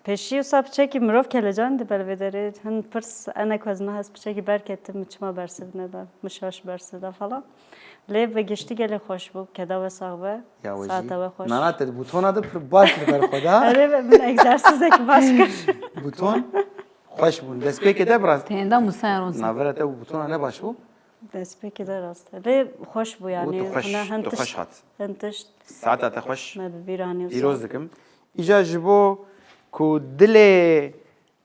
pêşî wisa piçekî mirov kelecan dibe li vê derê. Hin pirs ene ku ez niha ez piçekî berketim, min çima bersiv neda, min şaş bersiv da falan. Lê bi giştî gelê xweş bû, keda we sax be. Ya we jî. Saeta we xweş. Nana te butona de pir baş li ber xwe da. Erê be, min egzersîzek baş kir. Buton xweş bûn. Destpêkê de biraz. Tênda Musa Roza. Navbera te û butona ne baş bû. Destpêkê de rast e. Lê xweş bû yani. Û tu xweş, Hine hin tu tişt, xweş hat. Hin tişt Saeta te xweş. Me bi bîr anî wisa. Pîroz dikim. Îca ji bo ku dilê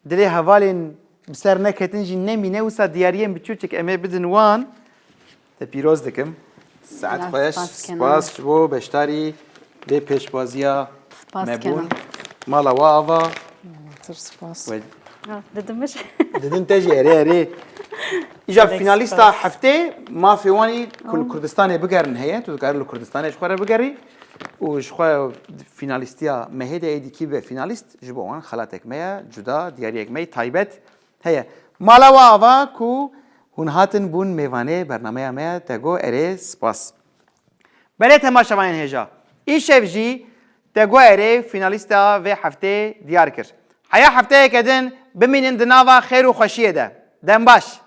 dilê hevalên bi ser neketin jî nemîne, wisa diyariyên biçûçik em ê bidin wan. Te pîroz dikim. Saet Ya, xweş. spas Kenan. Spas ji bo beşdarî vê pêşbaziya Spas me bûn. Kenan. Mala we ava. Tir spas. We Ha, didimiş. Didin te jî erê erê. Îja Alex finalîsta Spas. Heftê mafê wan î ku li Kurdistanê bigerin heye. Tu dikarî li Kurdistanê ji xwe re bigerî û ji xwe finalîstiya mehê de êdî kî be finalîst, ji bo wan xelatek me ye cuda, diyariyek me yê taybet heye. Mala we ava ku hûn hatin bûn mêvanê bernameya me ye, te got erê spas. Belê temaşevanên hêja, îşev jî te got erê fînalîsta vê heftê diyar kir. Heya hefteyeke din bimînin di nava xêr û xweşiyê de. Dem baş.